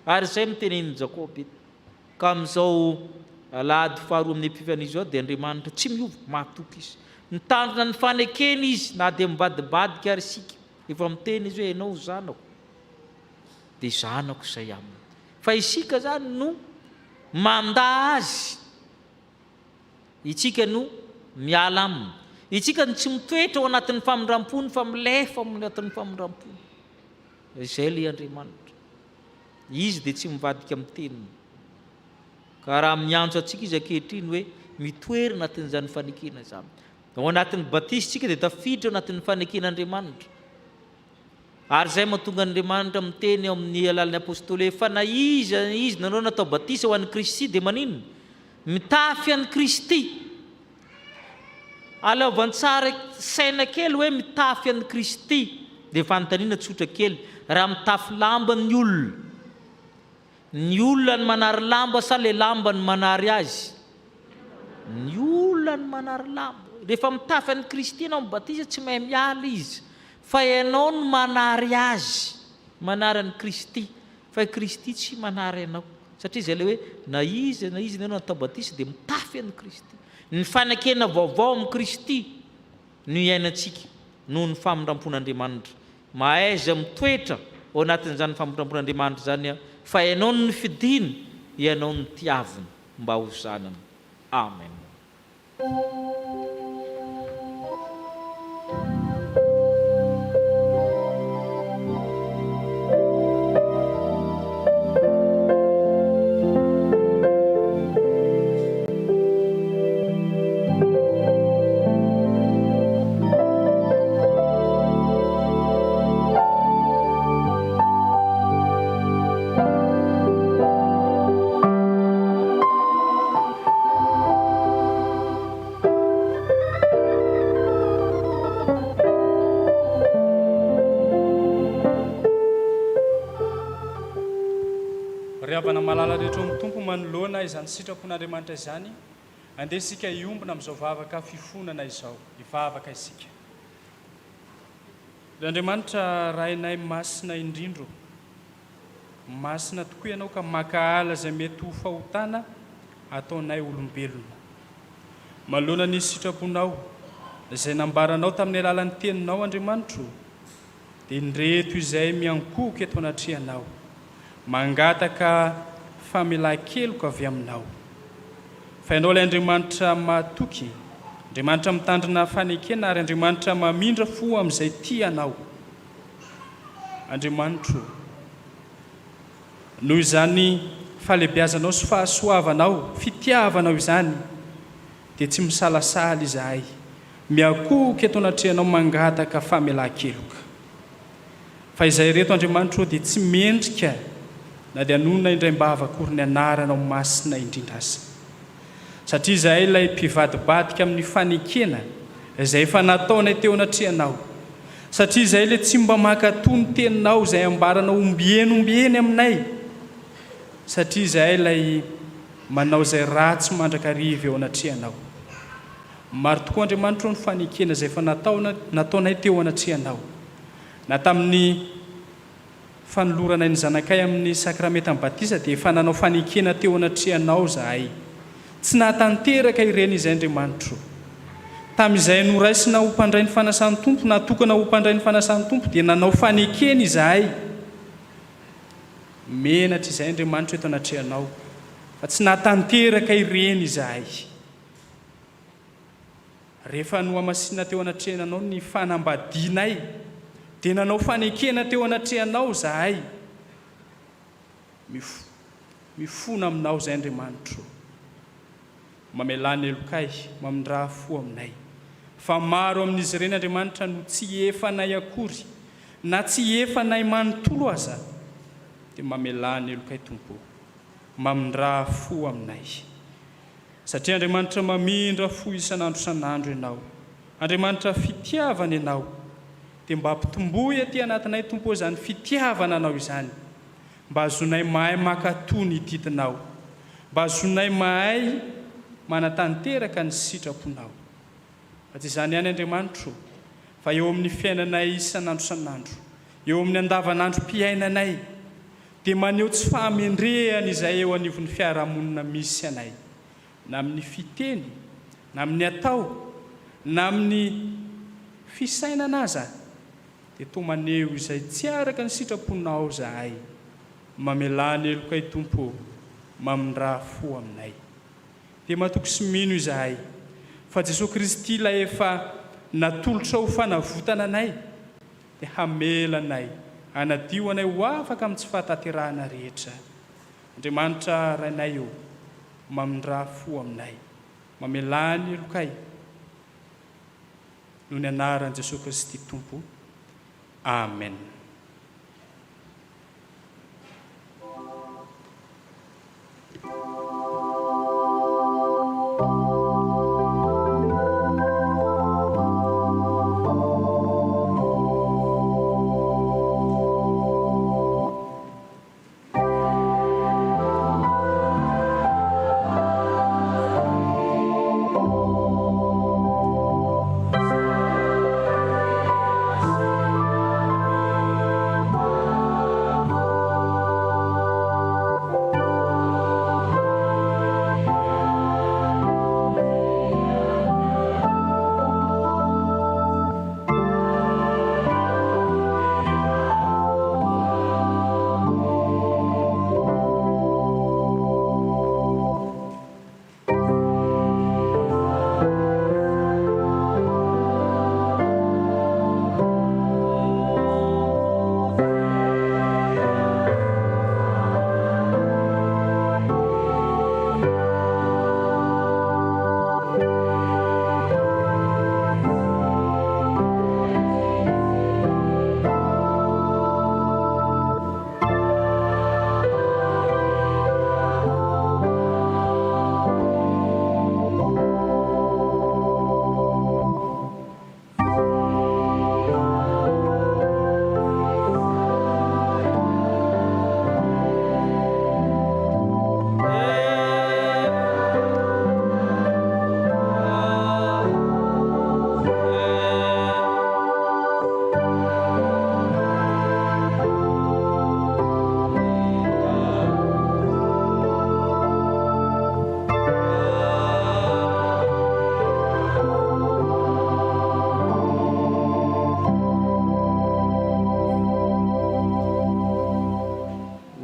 Ary izay no tenenin'i Jakoba eto. Ka amin'izao alahady faharoa amin'ny Epifania izao dia Andriamanitra tsy miova, mahatoky Izy. Mitandrina ny fanekeny Izy na dia mivadibadika ary isika. Efa miteny Izy hoe ianao zanako dia zanako izay aminy. Fa isika izany no mandà Azy. Itsika no miala aminy. Itsika no tsy mitoetra ao anatin'ny famindram-pony fa milefa ao anatin'ny famindram-pony. Izay ilay Andriamanitra. Izy dia tsy mivadika amin'ny teniny. Ka raha miantso antsika Izy ankehitriny hoe mitoera anatin'izany fanekena izany. Ao anatin'ny batisa isika dia tafiditra ao anatin'ny faneken'Andriamanitra. Ary izay mahatonga an'Andriamanitra miteny ao amin'ny alalan'ny Apostoly hoe, Fa na iza na iza nareo natao batisa ho an'i Kristy dia maninona? Mitafy an'i Kristy. Alaovan-tsary saina kely hoe mitafy an'i Kristy. Dia fanontaniana tsotra kely, raha mitafy lamba ny olona, ny olona no manary lamba sa ilay lamba no manary azy? Ny olona no manary lamba. Rehefa mitafy an'i Kristy ianao amin'ny batisa, tsy mahay miala izy. Fa ianao no manary azy, manary an'i Kristy. Fa i Kristy tsy manary anao. Satria izay ilay hoe na iza na iza ianao natao batisa dia mitafy an'i Kristy. Ny fanekena vaovao amin'i Kristy no iainantsika noho ny famindrampon'Andriamanitra. Mahaiza mitoetra ao anatin'izany famindrampon'Andriamanitra izany fa ianao no nofidiny, ianao no tiaviny mba ho zanany. Amen. Ry havana malala rehetra ao amin'ny Tompo, manoloana izany sitrapon'Andriamanitra izany, andeha isika hiombona amin'izao vavaka fifonana izao. Hivavaka isika. Ry Andriamanitra Rainay masina indrindra ô, masina tokoa Ianao ka mankahala izay mety ho fahotana ataonay olombelona. Manoloana ny sitraponao, izay nambaranao tamin'ny alalan'ny Teninao, Andriamanitro ô, dia indreto izay miankohoka eto anatrehanao, mangataka famelan-keloka avy Aminao. Fa Ianao ilay Andriamanitra mahatoky, Andriamanitra mitandrina fanekena ary Andriamanitra mamindra fo amin'izay tia Anao. Andriamanitro ô, noho izany fahalebiazanao sy fahasoavanao, fitiavanao izany, dia tsy misalasala izahay miakohoka eto anatrehanao mangataka famelan-keloka. Fa izay ireto Andriamanitro ô dia tsy mendrika na dia hanonona indraim-bava akory ny anaranao masina indrindra aza. Satria izahay ilay mpivadibadika amin'ny fanekena izay efa nataonay teo anatrehanao. Satria izahay ilay tsy mba mankatò ny teninao izay ambaranao ombieny ombieny aminay. Satria izahay ilay manao izay ratsy mandrakariva eo anatrehanao. Maro tokoa Andriamanitro ny fanekena izay efa nataonay teo anatrehanao, na tamin'ny fanoloranay ny zanakay amin'ny sakramentan'ny batisa dia efa nanao fanekena teo anatrehanao izahay. Tsy nahatanteraka ireny izay Andriamanitro. Tamin'izay noraisina ho mpandray ny fanasan'ny Tompo, natokana ho mpandray ny fanasan'ny Tompo dia nanao fanekena izahay. Menatra izahay Andriamanitro eto anatrehanao fa tsy nahatanteraka ireny izahay. Rehefa nohamasinina teo anatrehananao ny fanambadianay, dia nanao fanekena teo anatrehanao izahay. Mif, mifona aminao izahay Andriamanitro. Mamelà ny helokay, mamindrà fo aminay. Fa maro amin'izy ireny Andriamanitra no tsy efanay akory, na tsy efanay manontolo aza, dia mamelà ny helokay Tompo ô. Mamindrà fo aminay. Satria Andriamanitra mamindra fo isan'andro isan'andro Ianao. Andriamanitra fitiavana Ianao. Dia mba ampitomboy aty anatinay Tompo ô izany fitiavana Anao izany. Mba hahazoanay mahay mankatò ny didinao. Mba hahazoanay mahay manatanteraka ny sitraponao. Fa tsy izany ihany Andriamanitro ô, fa eo amin'ny fiainanay isan'andro isan'andro, eo amin'ny andavanandrom-piainanay, dia maneho tsy fahamendrehana izay eo anivon'ny fiarahamonina misy anay, na amin'ny fiteny, na amin'ny atao, na amin'ny fisainana aza, dia toa maneho izay tsy araka ny sitraponao izahay. Mamelà ny helokay Tompo ô, mamindrà fo aminay. Dia matoky sy mino izahay fa Jesoa Kristy ilay efa natolotrao ho fanavotana anay, dia hamela anay, hanadio anay ho afaka amin'ny tsy fahatanterahana rehetra. Andriamanitra Rainay ô, mamindrà fo aminay, mamelà ny helokay, noho ny anaran'i Jesoa Kristy Tompo. Amen.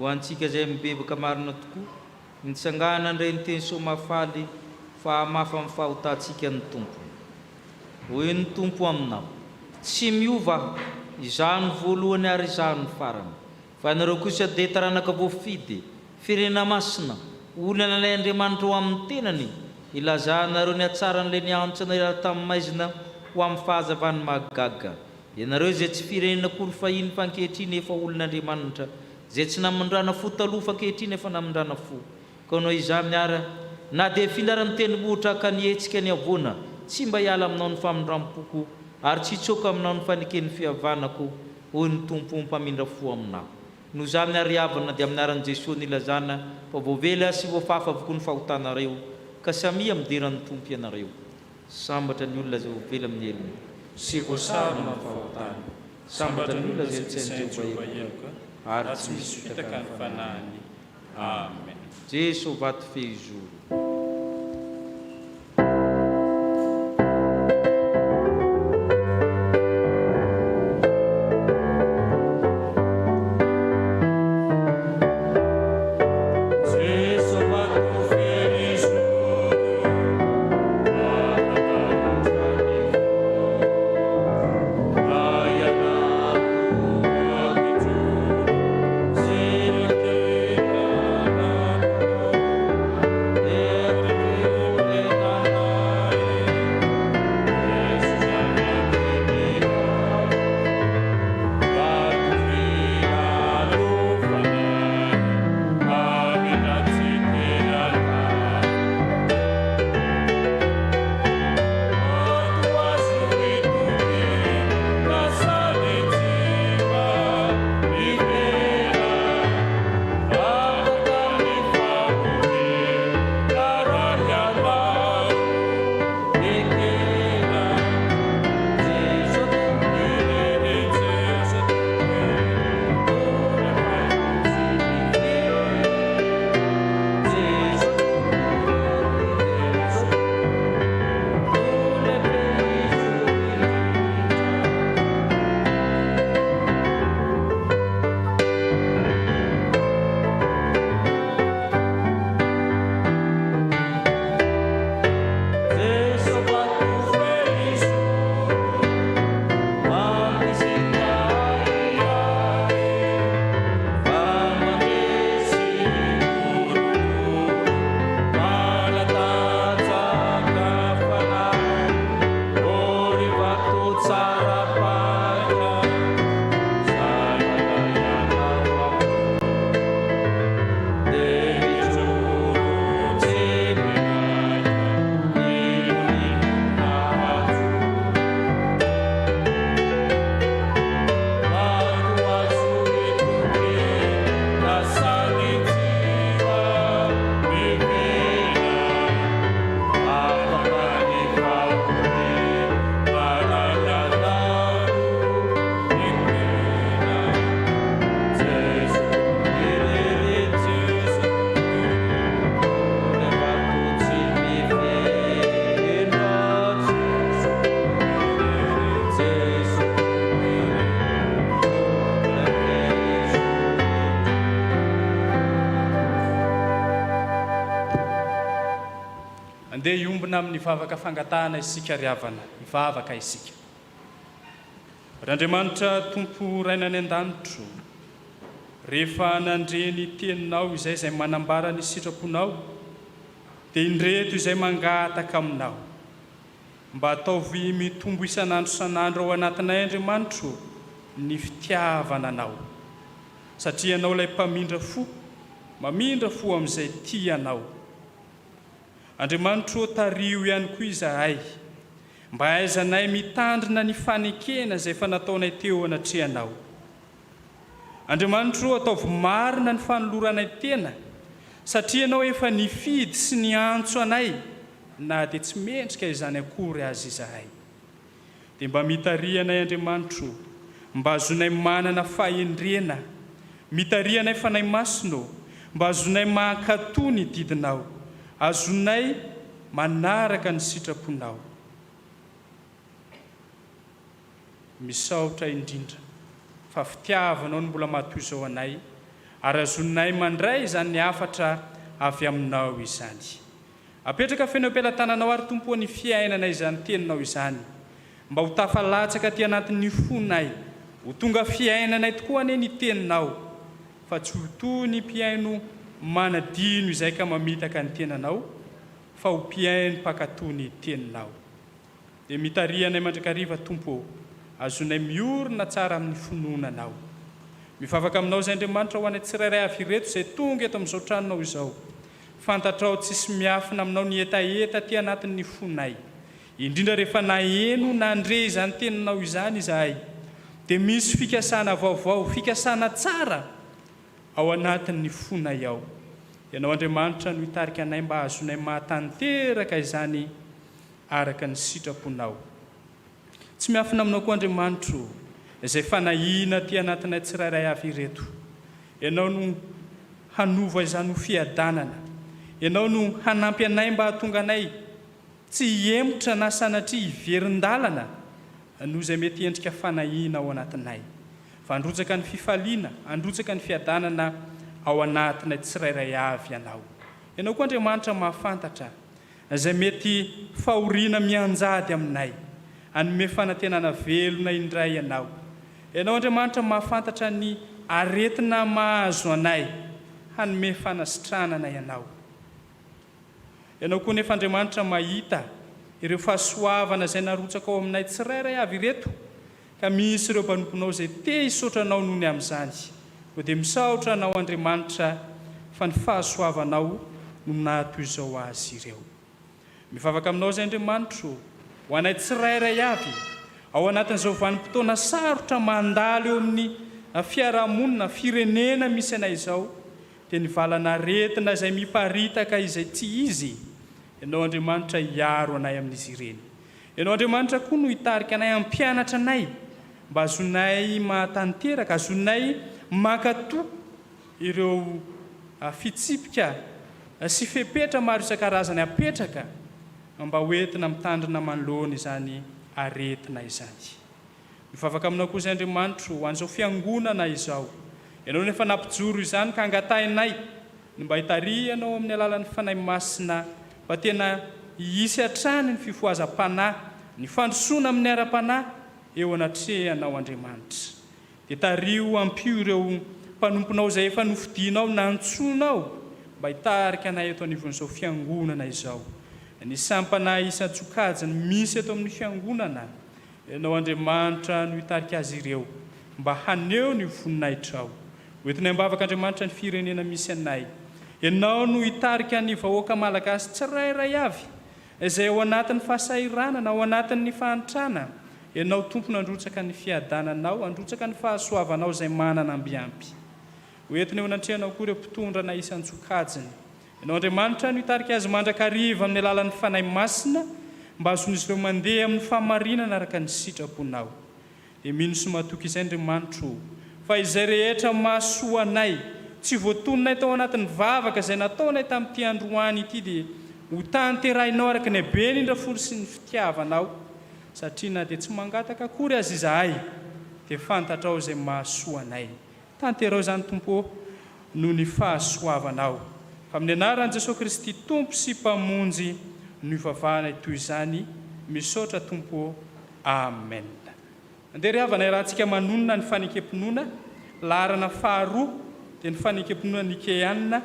Ho antsika izay mibebaka marina tokoa, mitsangàna handray ny teny soa mahafaly fa hamafa ny fahotantsika ny Tompo. Hoy ny Tompo aminao, Tsy miova Aho, Izaho no voalohany ary Izaho no farany. Fa ianareo kosa dia taranaka voafidy, firenena masina, olona nalain' Andriamanitra ho amin' ny tenany, hilazanareo ny hatsaran' Ilay niantso anareo hiala tamin'ny maizina ho amin'ny fahazavany mahagaga. Ianareo izay tsy firenena akory fahiny fa ankehitriny efa olon' Andriamanitra, izay tsy namindrana fo taloha fa ankehitriny efa namindrana fo. Koa noho izany ary, na dia hifindra ny tendrombohitra ka nihetsika ny havoana, tsy mba hiala aminao ny famindram-poko, ary tsy hitsoaka aminao ny faneken'ny fihavanako, hoy ny Tompo mpamindra fo aminao. Noho izany ary havana, dia amin'ny anaran'i Jesoa no ilazana fa voavela sy voafafa avokoa ny fahotanareo, ka samia midera ny Tompo ianareo. Sambatra ny olona izay voavela amin'ny helony. Sy voasarona amin'ny fahotany. Sambatra ny olona izay tsy hain'i Jehovah heloka, ary tsy misy fitaka ny fanahiny. Amen. Jeso vato fehizoro. Jeso vato fehizoro, mampatahotra ny fo. Raha ianao no Andeha hiombona amin'ny vavaka fangatahana isika ry havana. Hivavaka isika. Ry Andriamanitra Tompo Raina any an-danitro, rehefa nandre ny Teninao izay izay manambara ny sitraponao, dia indreto izay mangataka Aminao, mba ataovy mitombo isan'andro isan'andro ao anatinay, Andriamanitro, ny fitiavana Anao, satria Ianao ilay Mpamindra fo, mamindra fo amin'izay tia Anao. Andriamanitro ô, tariho ihany koa izahay, mba hahaizanay mitandrina ny fanekena izay efa nataonay teo anatrehanao. Andriamanitro ô, ataovy marina ny fanoloranay tena, satria Ianao efa nifidy sy niantso anay na dia tsy mendrika izany akory aza izahay. Dia mba mitariha anay Andriamanitro ô, mba azonay manana fahendrena, mitariha anay Fanahy Masina ô, mba azonay mankatò ny didinao, azonay manaraka ny sitraponao. Misaotra indrindra fa fitiavanao no mbola mahatoy izao anay. Ary azonay mandray izany hafatra avy Aminao izany. Apetraka feno eo am-pelatananao ary Tompo ô ny fiainana izany Teninao izany mba ho tafalatsaka aty anatin'ny fonay, ho tonga fiainanay tokoa anie ny Teninao fa tsy ho toy ny mpihaino manadino izay ka mamitaka ny tenanao fa ho mpihaino mpankatò ny Teninao. Dia mitariha anay mandrakariva Tompo ô, azonay miorina tsara amin'ny finoana Anao. Mivavaka Aminao izay Andriamanitra ho anay tsirairay avy ireto izay tonga eto amin'izao tranonao izao. Fantatrao tsisy miafina Aminao ny hetaheta aty anatin'ny fonay. Indrindra rehefa naheno nandre izany teninao izany izahay dia misy fikasana vaovao, fikasana tsara ao anatin'ny fonay ao. Ianao Andriamanitra no hitarika anay mba hahazoanay mahatanteraka izany araka ny sitraponao. Tsy miafina aminao koa Andriamanitro o, izay fanahiana aty anatinay tsirairay avy ireto. Ianao no hanova izany ho fiadanana. Ianao no hanampy anay mba hahatonga anay tsy hihemotra na sanatria hiverin-dalana noho izay mety endrika fanahiana ao anatinay. Fa handrotsaka ny fifaliana, handrotsaka ny fiadanana ao anatinay tsirairay avy Ianao. Ianao koa Andriamanitra mahafantatra Izay mety fahoriana mianjady aminay. Hanome fanantenana velona indray Ianao. Ianao Andriamanitra mahafantatra ny aretina mahazo anay. Hanome fanasitranana Ianao. Ianao koa nefa Andriamanitra mahita ireo fahasoavana izay narotsaka ao aminay tsirairay avy ireto Ka misy ireo mpanomponao izay te hisaotra Anao noho ny amin'izany. Koa dia misaotra Anao Andriamanitra fa ny fahasoavanao no nahatoy izao azy ireo. Mivavaka Aminao izay Andriamanitro ho anay tsirairay avy ao anatin'izao vanim-potoana sarotra mandalo eo amin'ny fiarahamonina, firenena misy anay izao, dia ny valan'aretina izay miparitaka izay tsy izy, Ianao Andriamanitra hiaro anay amin'izy ireny. Ianao Andriamanitra koa no hitarika anay hampianatra anay mba azonay mahatanteraka, azonay mankatò ireo fitsipika sy fepetra maro isan-karazany apetraka mba ho entina mitandrina manoloana izany aretina izany. Mivavaka aminao koa izay Andriamanitro ho an'izao fiangonana izao. Ianao no efa nampijoro izany ka angatahinay ny mba hitarihanao amin'ny alalan'ny Fanahy Masina mba tena hisy hatrany ny fifohazam-panahy, ny fandrosoana amin'ny ara-panahy eo anatrehanao Andriamanitra. Dia tariho ampio ireo mpanomponao izay efa nofidinao, nantsoinao mba hitarika anay eto anivon'izao fiangonana izao. Ny sampana isan-tsokajiny misy eto amin'ny fiangonana, Ianao Andriamanitra no hitarika azy ireo mba haneho ny voninahitrao. Ho entinay am-bavaka Andriamanitra ny firenena misy anay. Ianao no hitarika ny vahoaka Malagasy tsirairay avy izay ao anatin'ny fahasahiranana, ao anatin'ny fahantrana. Ianao Tompo no handrotsaka ny fiadananao, handrotsaka ny fahasoavanao izay manana ambiampy. Ho entina eo anatrehanao koa ireo mpitondra anay isan-tsokajiny. Ianao Andriamanitra no hitarika azy mandrakariva amin'ny alalan'ny Fanahy Masina mba hahazoan'izy ireo mandeha amin'ny fahamarinana araka ny sitraponao. Dia mino sy matoky izay Andriamanitro o, fa izay rehetra mahasoa anay, tsy voatononay tao anatin'ny vavaka izay nataonay tamin'ity androany ity dia ho tanterahinao araka ny habeny indrafolo sy ny fitiavanao, satria na dia tsy mangataka akory aza izahay dia fantatrao izay mahasoa anay. Tanterao izany Tompo ô, noho ny fahasoavanao. Fa amin'ny anaran'i Jesoa Kristy Tompo sy Mpamonjy no ivavahanay toy izany, misaotra Tompo ô, Amen. Andeha ry havana iarahantsika manonona ny fanekem-pinoana, laharana faharoa dia ny fanekem-pinoana Nikeana,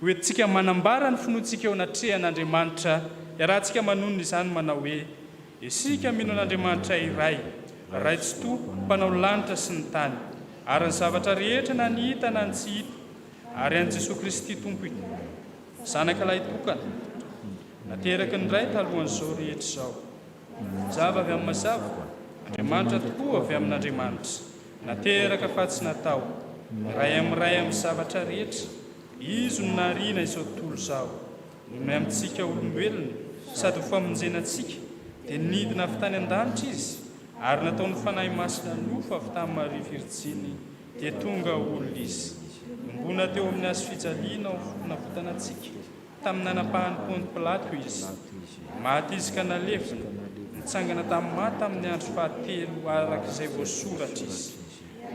ho entintsika manambara ny finoantsika eo anatrehan'Andriamanitra, iarahantsika manonona izany manao hoe, Isika mino an'Andriamanitra iray, Ray Tsitoha, Mpanao ny lanitra sy ny tany, ary ny zavatra rehetra na ny hita na ny tsy hita, ary an'i Jesoa Kristy Tompo Zanaka Lahitokana, nateraky ny Ray talohan'izao rehetra izao. Mazava avy amin'ny mazava, Andriamanitra tokoa avy amin'Andriamanitra, nateraka fa tsy natao, Iray amin'ny Ray amin'ny zavatra rehetra, Izy no nahariana izao tontolo izao. Nomey amintsika olombelona sady ho famonjena antsika, dia nidina avy tany an-danitra Izy, ary nataon'ny Fanahy Masina nofo avy tamin'i Maria Virjiny, dia tonga olona Izy. Nombona teo amin'ny hazo fijaliana ho fanavotana antsika, tamin'ny nanapahan'i Ponty Pilato Izy. Maty Izy ka nalevina, nitsangana tamin'ny maty tamin'ny andro fahatelo araka izay voasoratra Izy.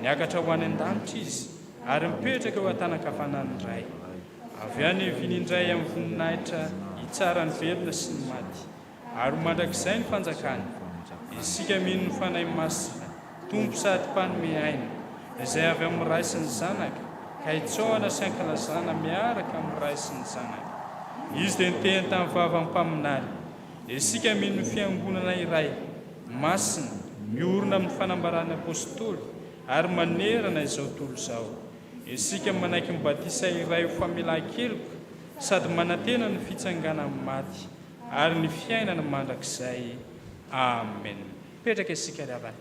Niakatra ho any an-danitra Izy. Ary mipetraka eo an-tanan-kavanan'ny Ray. Avy any hiaviany indray amin'ny voninahitra hitsara ny velona sy ny maty. Ary ho mandrakizay ny fanjakany. Isika mino ny Fanahy Masina, Tompo sady Mpanome aina, izay avy amin'ny Ray sy ny Zanaka, ka itsaohana sy ankalazana miaraka amin'ny Ray sy ny Zanaka. Izy dia niteny tamin'ny vavan'ny mpaminany. Isika mino ny Fiangonana iray, masina, miorina amin'ny fanambaran'ny Apostoly, ary manerana izao tontolo izao. Isika manaiky ny batisa iray ho famelan-keloka sady manantena ny fitsanganan'ny maty ary ny fiainana mandrakizay. Amen. Mipetraka isika ry havana.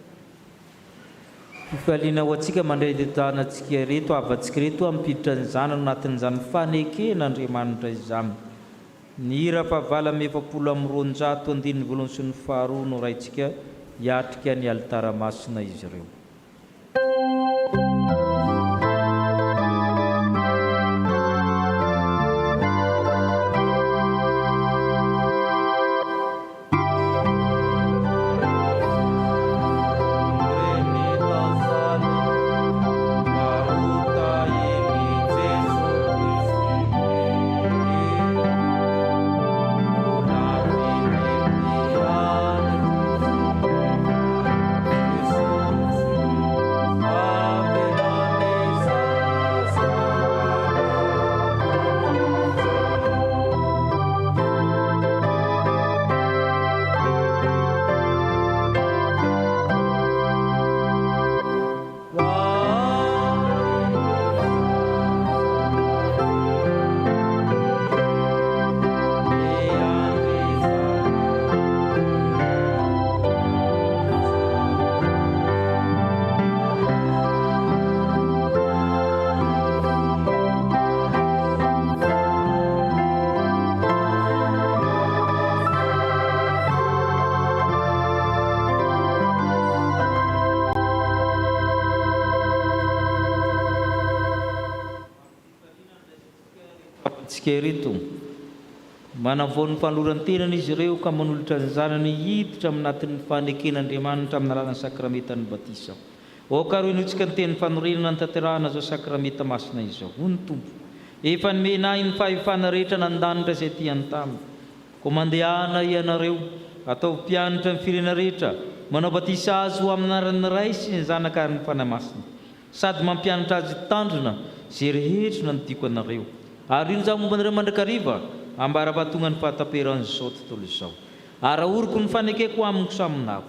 Fifaliana ho antsika mandray ireto zanantsika ireto, havantsika ireto, hampiditra ny zanany ao anatin'izany faneken'Andriamanitra izany. Ny hira fahavalo amby 240 andininy voalohany sy ny faharoa no raintsika hiatrika ny alitara masina izy ireo. Antsika ireto. Manavao ny fanoloran-tenany izy ireo ka manolotra ny zanany hiditra aminatin'ny faneken'Andriamanitra amin'ny alalan'ny sakramentan'ny batisa. Aoka ary henointsika ny teny fanorenana hanatanterahana izao sakramenta masina izao. Hoy ny Tompo, Efa nomena ahy ny fahefana rehetra na an-danitra sy aty an-tany. Koa mandehana ianareo, ataovy mpianatra ny firenena rehetra, manao batisa azy ho amin'ny anaran'ny Ray sy ny Zanaka ary ny Fanahy Masina, sady mampianatra azy hitandrina izay rehetra nandidiako anareo. Ary indro Izaho momba anareo mandrakariva, ambara-pahatonga ny fahataperan'izao tontolo izao. Ary ahoriko ny fanekeko amiko sy aminao.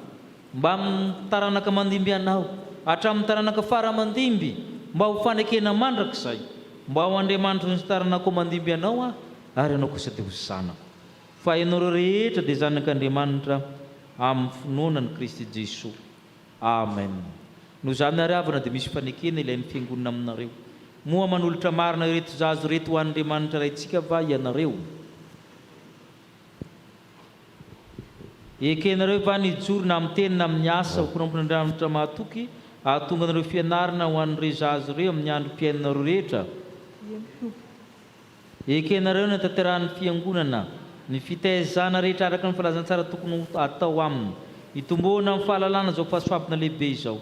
Mbamin'ny taranaka mandimby anao, hatramin'ny taranaka fara mandimby, mba ho fanekena mandrakizay, mba ho Andriamanitry ny taranakao mandimby anao Aho, ary ianao kosa dia ho zanako. Fa ianareo rehetra dia zanak'Andriamanitra amin'ny finoana an'i Kristy Jesoa. Amen. Noho izany ary havana dia misy fanekena ilain'ny Fiangonana aminareo. Moa manolotra marina ireto zaza ireto ho an'Andriamanitra Raintsika va ianareo? Ekenareo va ny hijoro na amin'ny teny na amin'ny asa ho mpanompon'Andriamanitra mahatoky, hahatonga anareo fianarana ho an'ireo zaza ireo amin'ny androm-piainanareo rehetra? Ekenareo ny hatanterahan'ny Fiangonana ny fitaizana rehetra araka ny filazantsara tokony ho atao aminy, hitomboana amin'ny fahalalana izao fahasoavana lehibe izao.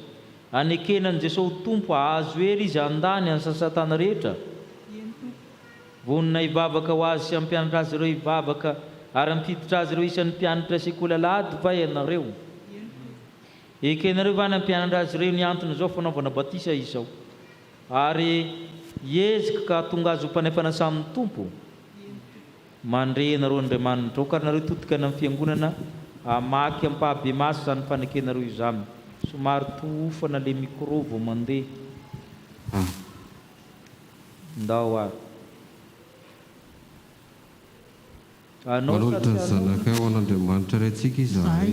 Anekena an'i Jesoa ho Tompo, hahazo hery izy handà ny asan'i Satana rehetra. Vonona hivavaka ho azy sy hampianatra azy ireo hivavaka ary hampiditra azy ireo isan'ny mpianatra sekoly alahady va ianareo? Ekenareo va ny hampianatra azy ireo ny anton'izao fanaovana batisa izao ary hiezaka ka hahatonga azy ho mpanay fanasan'ny Tompo? Mandre ianareo Andriamanitra. Aoka ary nareo hitodika any amin'ny fiangonana hamaky ampahabemaso izany fanekenareo izany. Somary tohofana le micro vao mandeha. Ndao ary. Anao sa Manolotra tsy ny anao? zanakay ho an'Andriamanitra Raintsika Izahay. izahay.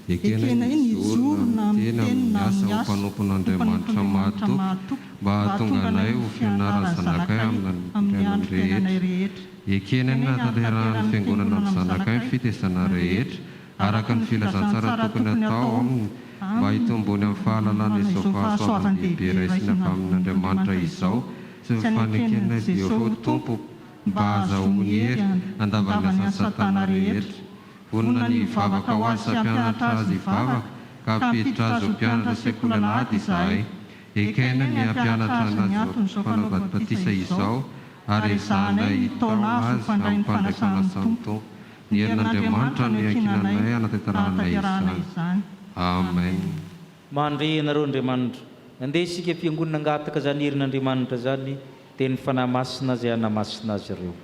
Ekenay Ekenay ny ny hijoro hijoro na na amin'ny amin'ny teny teny amin'ny na asa amin'ny ho asa ho mpanompon'Andriamanitra mpanompon'Andriamanitra mahatoky mahatoky mba mba hahatonga hahatonga anay anay ho ho fianaran'ny fianaran'ny zanakay zanakay amin'ny amin'ny fiainany androm-piainanay rehetra. rehetra. Ekenay Ekenay ny ny hahatanterahan'ny hahatanterahan'ny Fiangonana Fiangonana amin'ny amin'ny zanakay ny zanakay fitaizana ny rehetra rehetra araka araka ny ny filazantsara filazantsara tokony tokony hatao hatao aminy mba aminy hitomboany amin'ny fahalalana mba izao izao fahasoavan-dehibe fahasoavan-dehibe raisina raisina avy avy amin'Andriamanitra amin'Andriamanitra izao izao sy ny sy fanekenay haneken'i Jehovah Jesosy ho ho Tompo Tompo mba mba hahazahoany hahazoany hery hery handavany handava ny ny asan'i asan'i Satana Satana rehetra. rehetra. Vonona Vonona ny ny hivavaka hivavaka ho ho azy azy sy sy hampianatra hampianatra azy azy hivavaka hivavaka ka ka hampiditra hampiditra azy azy ho ho mpianatra mpianatra sekoly sekoly alahady alahady izahay. izahay. Ekena ny hampianatra azy izao fanaovana batisa izao ary ezahanay hitaona azy amin'ny mpandray fanasan'ny Tompo. Ny herin'Andriamanitra no iankinanay hanatanterahana izany. Amen. Mandre ianareo Andriamanitra. Andeha isika fiangonana hangataka izany herin'Andriamanitra izany dia ny Fanahy Masina izay hanamasina azy ireo.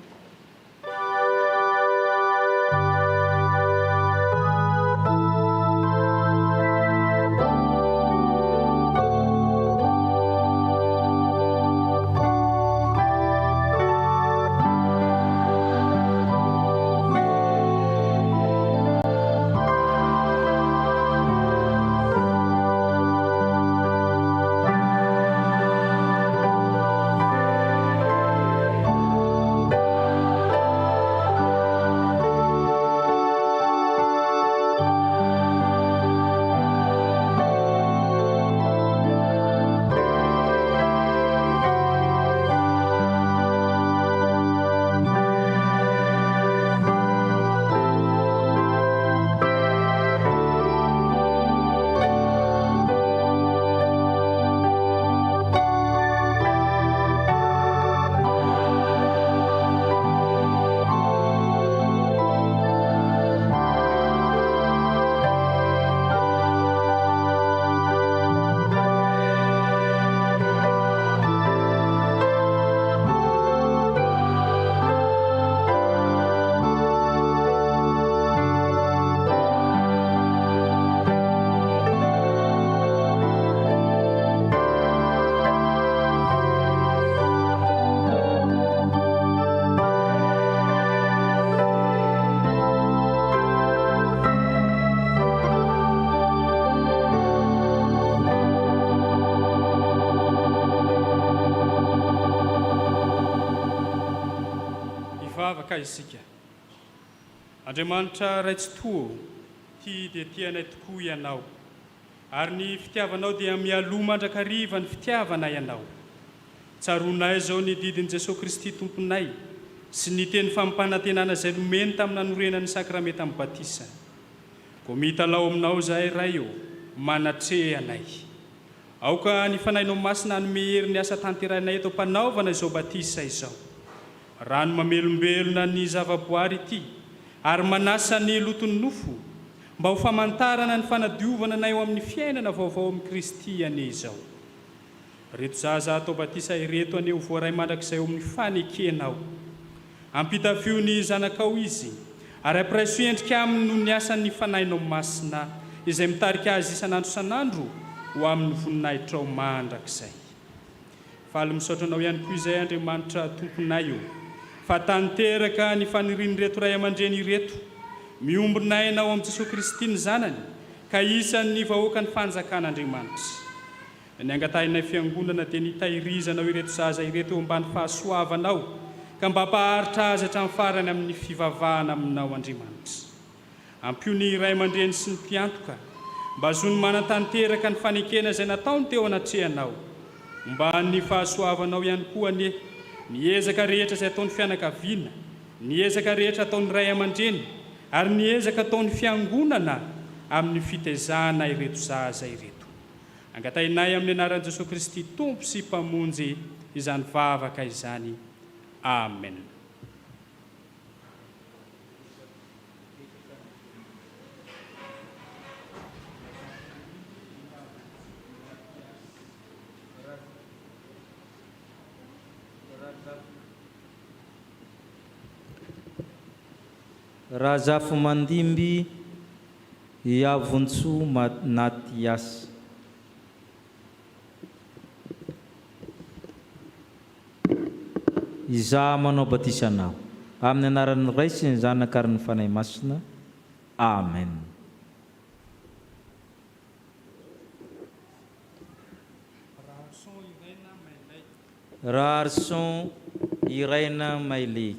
Hivavaka isika. Andriamanitra Ray Tsitoha ô, tia dia tia anay tokoa Ianao, ary ny fitiavanao dia mialoha mandrakariva ny fitiavanay Anao. Tsaroanay izao ny didin'i Jesoa Kristy Tomponay sy ny teny fampanantenana izay nomeny tamin'ny nanorenany ny sakramentan'ny batisa. Koa mitalaho aminao izahay Ray ô, manatreha anay. Aoka ny Fanahinao Masina hanome hery ny asa tanterahinay eto am-panaovana izao batisa izao. Rano mamelombelona ny zavaboary ity ary manasa ny loton'ny nofo, mba ho famantarana ny fanadiovana anay ho amin'ny fiainana vaovao amin'i Kristy anie izao. Ireto zaza atao batisa ireto anie ho voaray mandrakizay ao amin'ny fanekenao. Ampitafio ny zanakao izy, ary ampiraiso endrika aminy noho ny asan'ny Fanahinao Masina, izay mitarika azy isan'andro isan'andro ho amin'ny voninahitrao mandrakizay. Faly misaotra Anao ihany koa izay Andriamanitra Tomponay o, fa tanteraka ny fanirian'ireto ray aman-dreny ireto, miombon'aina ao amin'i Jesoa Kristy ny zanany, ka isan'ny vahoakan'ny fanjakan'Andriamanitra. Ny angatahinay Fiangonana dia ny hitahirizanao ireto zaza ireto eo ambany fahasoavanao ka mba hampaharitra azy hatramin'ny farany amin'ny fivavahana aminao Andriamanitra. Ampio ny ray aman-dreny sy ny mpiantoka mba hazoany manatanteraka ny fanekena izay nataony teo anatrehanao. Omban'ny fahasoavanao ihany koa anie ny ezaka rehetra izay ataon'ny fianakaviana, ny ezaka rehetra ataon'ny ray aman-dreny ary ny ezaka ataon'ny Fiangonana amin'ny fitaizana ireto zaza ireto. Angatahinay amin'ny anaran'i Jesoa Kristy Tompo sy Mpamonjy izany vavaka izany. Amen. Razafimandimby Iavontsoa Mathias. Izaho manao batisa anao. Amin'ny anaran'ny Ray sy ny Zanaka ary ny Fanahy Masina. Amen. Raharison Iraina Mailey.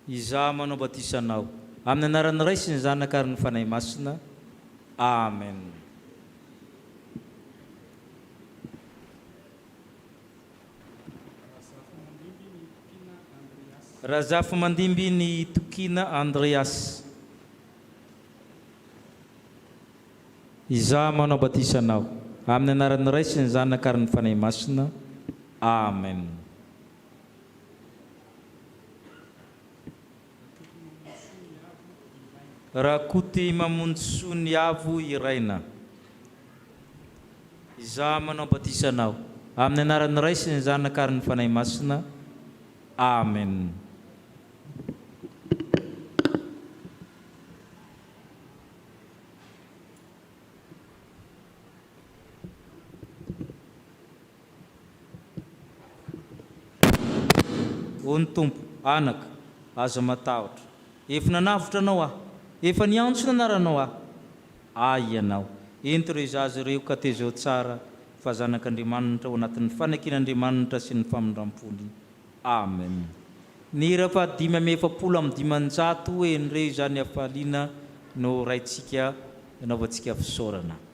Izaho manao batisa anao. Amin'ny anaran'ny Ray sy ny Zanaka ary ny Fanahy Masina. Amen. Razafimandimby ny Tokiana Andreas. Izaho manao batisa anao, amin'ny anaran'ny Ray sy ny Zanaka ary ny Fanahy Masina. Amen. Rakotomamonjisoa ny Avo Iraina. Izaho manao batisa anao, amin'ny anaran'ny Ray sy ny Zanaka ary ny Fanahy Masina. Amen. Hoy ny Tompo, Anaka, aza matahotra. Efa nanavotra anao Aho. Efa niantso ny anaranao Aho. Ahy ianao. Ento ireo zaza ireo ka tezao tsara fa zanak'Andriamanitra ao anatin'ny fanakian'Andriamanitra sy ny famindram-pony. Amen. Ny hira faha 545 Endrey izany hafaliana no raintsika anaovantsika fisaorana.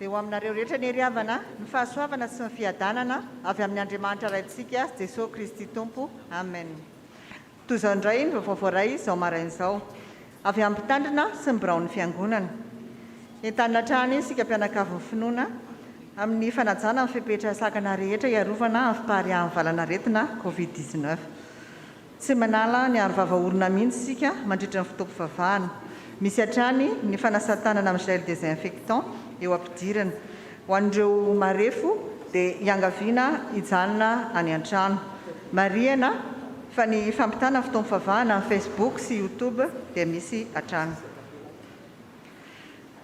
Dia ho aminareo rehetra anie ry havana ny fahasoavana sy ny fiadanana avy amin' Andriamanitra Raintsika sy Jesoa Kristy Tompo. Amen. Toy izao indray ny vaovao voaray izao maraina izao, avy amin'ny Mpitandrina sy ny biraon'ny Fiangonana. Entanina hatrany isika mpianakavin'ny finoana amin'ny fanajana ny fepetra sakana rehetra hiarovana amin'ny fipariahan'ny valan'aretina Covid 19. Tsy manala ny arovava orona mihitsy isika mandritra ny fotoam-pivavahana. Misy hatrany ny fanasan-tanana amin'ny gel désinfectant eo am-pidirana. Ho an'ireo marefo dia iangaviana hijanona any an-trano. Marihana fa ny fampitana fotoam-pivavahana amin'ny Facebook sy YouTube dia misy hatrany.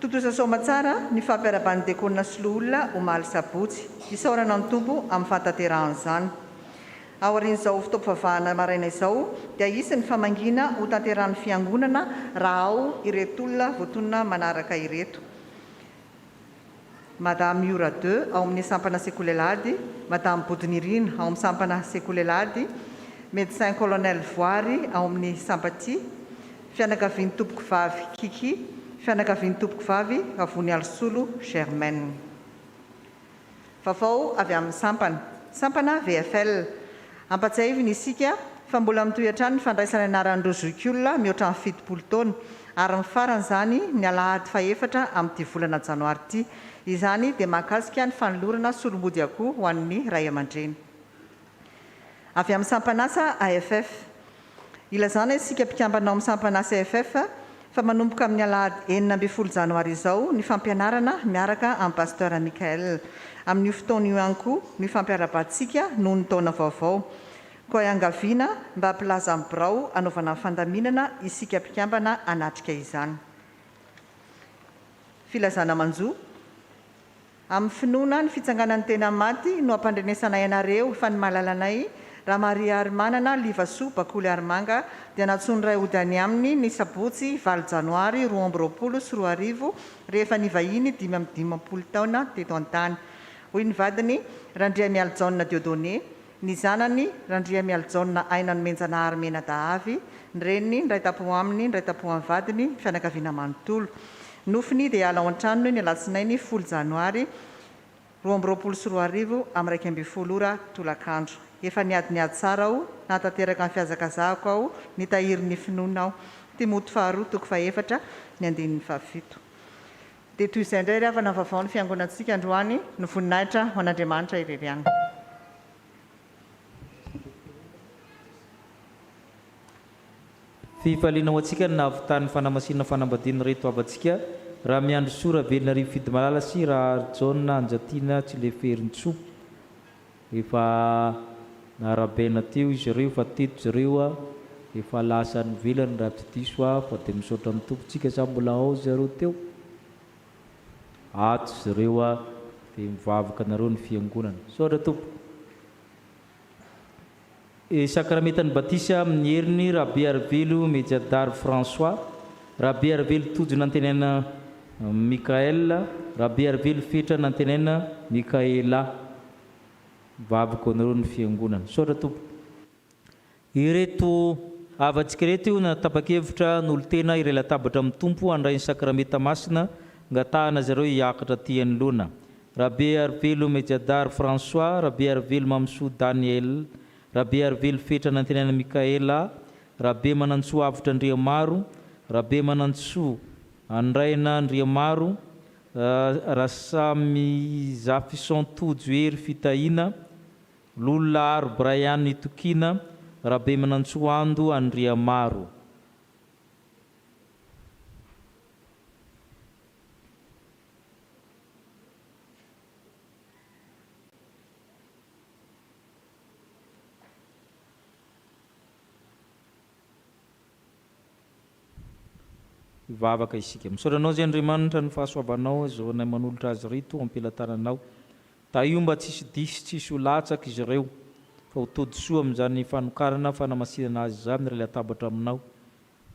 Tontosa soamatsara ny fampiaraban'ny Dekona sy Loholona omaly sabotsy. Isaorana ny Tompo amin'ny fahatanterahan'izany. Aorian'izao fotoam-pivavahana maraina izao dia hisy ny famangiana hotanterahan'ny Fiangonana raha ao ireto olona voatonona manaraka ireto. Madame Miora Deux ao amin'ny sampana Sekoly Alahady, Madame Bodonirina ao amin'ny sampana Sekoly Alahady, Médecin Colonel Voary ao amin'ny Sampatia, fianakavian'ny Tompokovavy Kiki, fianakavian'ny Tompokovavy Ravonialisolo Germaine. Vaovao avy amin'ny sampana. Sampana VFL. Ampatsiahivina isika fa mbola mitohy hatrany ny fandraisana anaran'ireo zokiolona mihoatra ny 70 taona. Ary mifarana izany ny alahady fahefatra amin'ity volana janoary ity. Izany dia mahakasika ny fanolorana solomody akoho ho an'ny ray aman-dreny. Avy amin'ny sampan'asa AFF. Ilazana isika mpikambana ao amin'ny sampan'asa AFF fa manomboka amin'ny alahady 16 janoary izao ny fampianarana miaraka amin'i Pasteur Michael. Amin'io fotoana io ihany koa no ifampiarahabantsika noho ny taona vaovao. Koa iangaviana mba hampilaza amin'ny birao hanaovana ny fandaminana isika mpikambana hanatrika izany. Filazana manjo. Amin'ny finoana ny fitsanganan'ny tena maty no ampandrenesanay anareo fa ny malalanay, Ramariarimanana Livasoa Bakoly Arimanga, dia nantsoin'ny Ray hody any aminy ny sabotsy valo janoary 2022 rehefa nivahiny 55 taona teto an-tany. Hoy ny vadiny, Randriamialijaona Dieudonné, ny zanany, Randriamialijaona Aina Nomenjanahary Menadahavy, ny reniny, ny ray tampo aminy, ny ray tampo amin'ny vadiny, ny fianakaviana manontolo. Nofiny dia hiala ao an-tranony ny alatsinainy folo janoary 2022 amin'ny 11 ora tolakandro. Efa niady ny ady tsara aho, nahatanteraka ny fihazakazahako aho, nitahiry ny finoana aho. Timoty faharoa toko fahefatra ny andininy fahafito. Dia toy izay indray ry havana vaovao ny fiangonantsika androany no voninahitra ho an'Andriamanitra irery ihany. Fifaliana ho antsika ny nahavitan'ny fanamasinana fanambadian'ireto havantsika, Ramiandrisoa Ravelonarivo Fidimalala sy Raharijaona Anjatiana Tsileferintsoa. Efa narabaina teo izy ireo fa teto izy ireo efa lasa any ivelany raha tsy diso aho fa dia misaotra ny Tompo tsika sa mbola ao zareo teo? Ato zareo dia mivavaka anareo ny fiangonana. Misaotra tompoko. E Sakramentan'ny Batisa amin'ny heriny Rabearivelo Mejadary François, Rabearivelo Tojo Nantenaina Michaël, Rabearivelo Fetra Nantenaina Michaela. Mivavaka ho anareo ny fiangonana. Misaotra tompoko. Ireto havantsika ireto io nanatapa-kevitra hanolo-tena hiray latabatra amin'ny Tompo handray ny Sakramenta Masina, angatahana azy ireo hiakatra aty anoloana. Rabearivelo Mejadary François, Rabearivelo Mamisoa Daniel, Rabearivelo Fetra Nantenaina Michaela, Rabemanantsoa Avotra Andriamaro, Rabemanantsoa Andraina Andriamaro, Rasamizafison Tojo Hery Fitahiana, Lololaharo Brian Itokiana, Rabemanantsoa Ando Andriamaro. Hivavaka isika. Misaotra Anao izay Andriamanitra ny fahasoavanao izao anay manolotra azy ireto ho am-pelatananao. Tahio mba tsisy diso tsisy ho latsaka izy ireo fa ho tody soa amin'izany fanokarana fanamasinana azy izany ry latabatra aminao.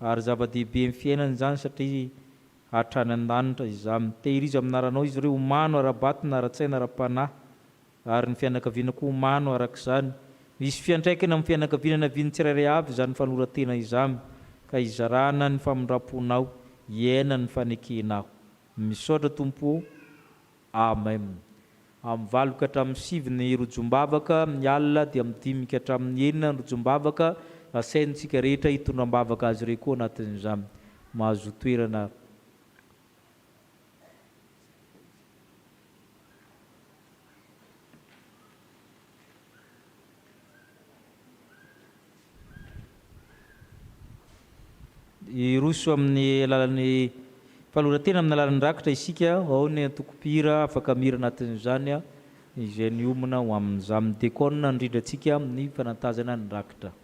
Ary zava-dehibe amin'ny fiainana izany satria hatrany an-danitra izany. Tehirizo amin'ny anaranao izy ireo, omano ara-batana, ara-tsaina, ara-panahy, ary ny fianakaviana koa omano araka izany. Misy fiantraikany amin'ny fianakaviana navian'ny tsirairay avy izany fanoran-tena izany, ka hizarana ny famindram-ponao, hiaina ny fanekenao. Misaotra Tompo o. Amen. Amin'ny valo ka hatramin'ny sivy ny rojombavaka, amin'ny alina dia amin'ny dimy ka hatramin'ny enina ny rojombavaka, asaina isika rehetra hitondra am-bavaka azy ireo koa anatin'izany. Mahazoa toerana ary. Hiroso amin'ny alalan'ny fanoloran-tena amin'ny alalan'ny rakitra isika, ao ny antoko mpihira afaka mihira anatin'izany izay niomana ho amin'izany. Ny dekona handrindra antsika amin'ny fanantazana ny rakitra.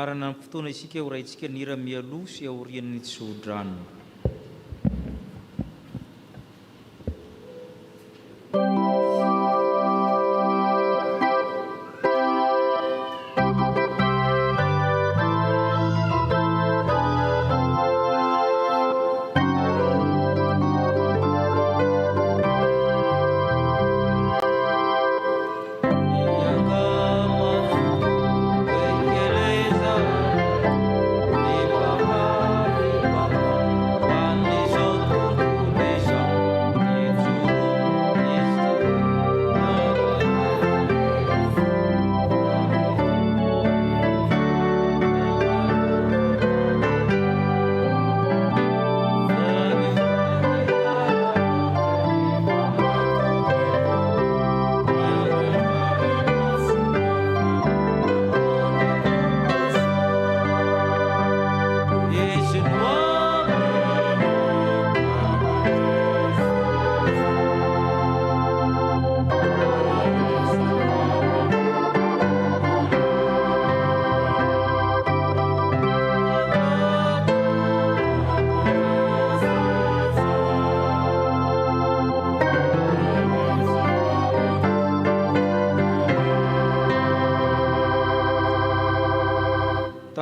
Hamarana ny fotoana isika ho raintsika ny hira mialoha sy aorian'ny tsodrano.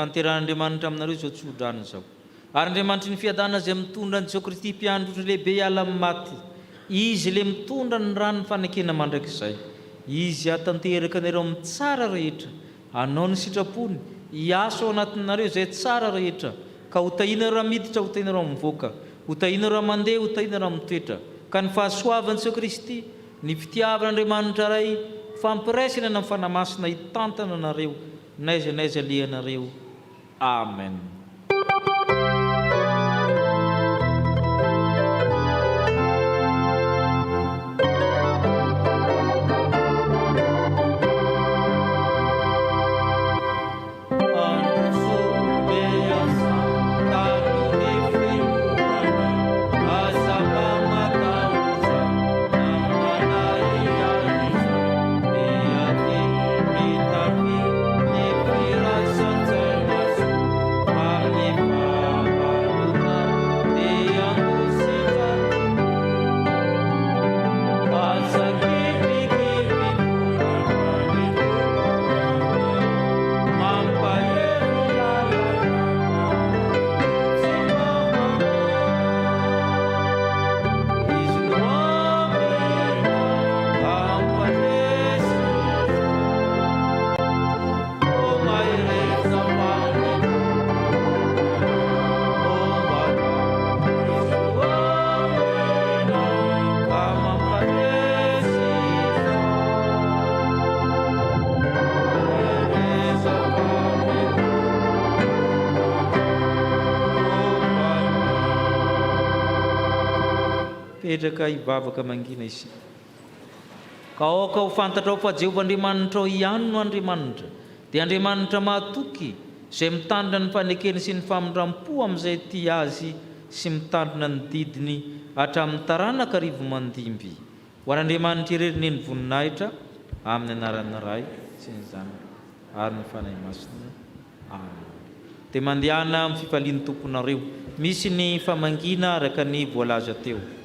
Tanterahin'Andriamanitra aminareo izao tsodrano izao. Ary Andriamanitry ny fiadanana izay mitondra an'i Jesoa Kristy Mpiandry ondry lehibe hiala amin'ny maty, Izy ilay mitondra ny ran'ny fanekena mandrakizay, Izy hahatanteraka anareo amin'ny tsara rehetra, hanao ny sitrapony, hiasa ao anatinareo izay tsara rehetra, ka ho tahinareo raha miditra, ho tahinareo raha mivoaka, ho tahinareo raha mandeha, ho tahinareo raha mitoetra, ka ny fahasoavan'i Jesoa Kristy, ny fitiavan'Andriamanitra Ray, fampiraisana ny Fanahy Masina hitantana anareo n'aiza n'aiza alehanareo. Amen. Mipetraka hivavaka mangina isika. Ka aoka ho fantatrao fa Jehovah Andriamanitrao ihany no Andriamanitra, dia Andriamanitra mahatoky, izay mitandrina ny fanekeny sy ny famindram-po amin'izay tia Azy sy mitandrina ny didiny hatramin'ny taranaka arivo-mandimby. Ho an'Andriamanitra irery anie ny voninahitra, amin'ny anaran'ny Ray sy ny Zanaka ary ny Fanahy Masina. Amen. Dia mandehana amin'ny fifalian'ny Tomponareo. Misy ny famangiana araka ny voalaza teo.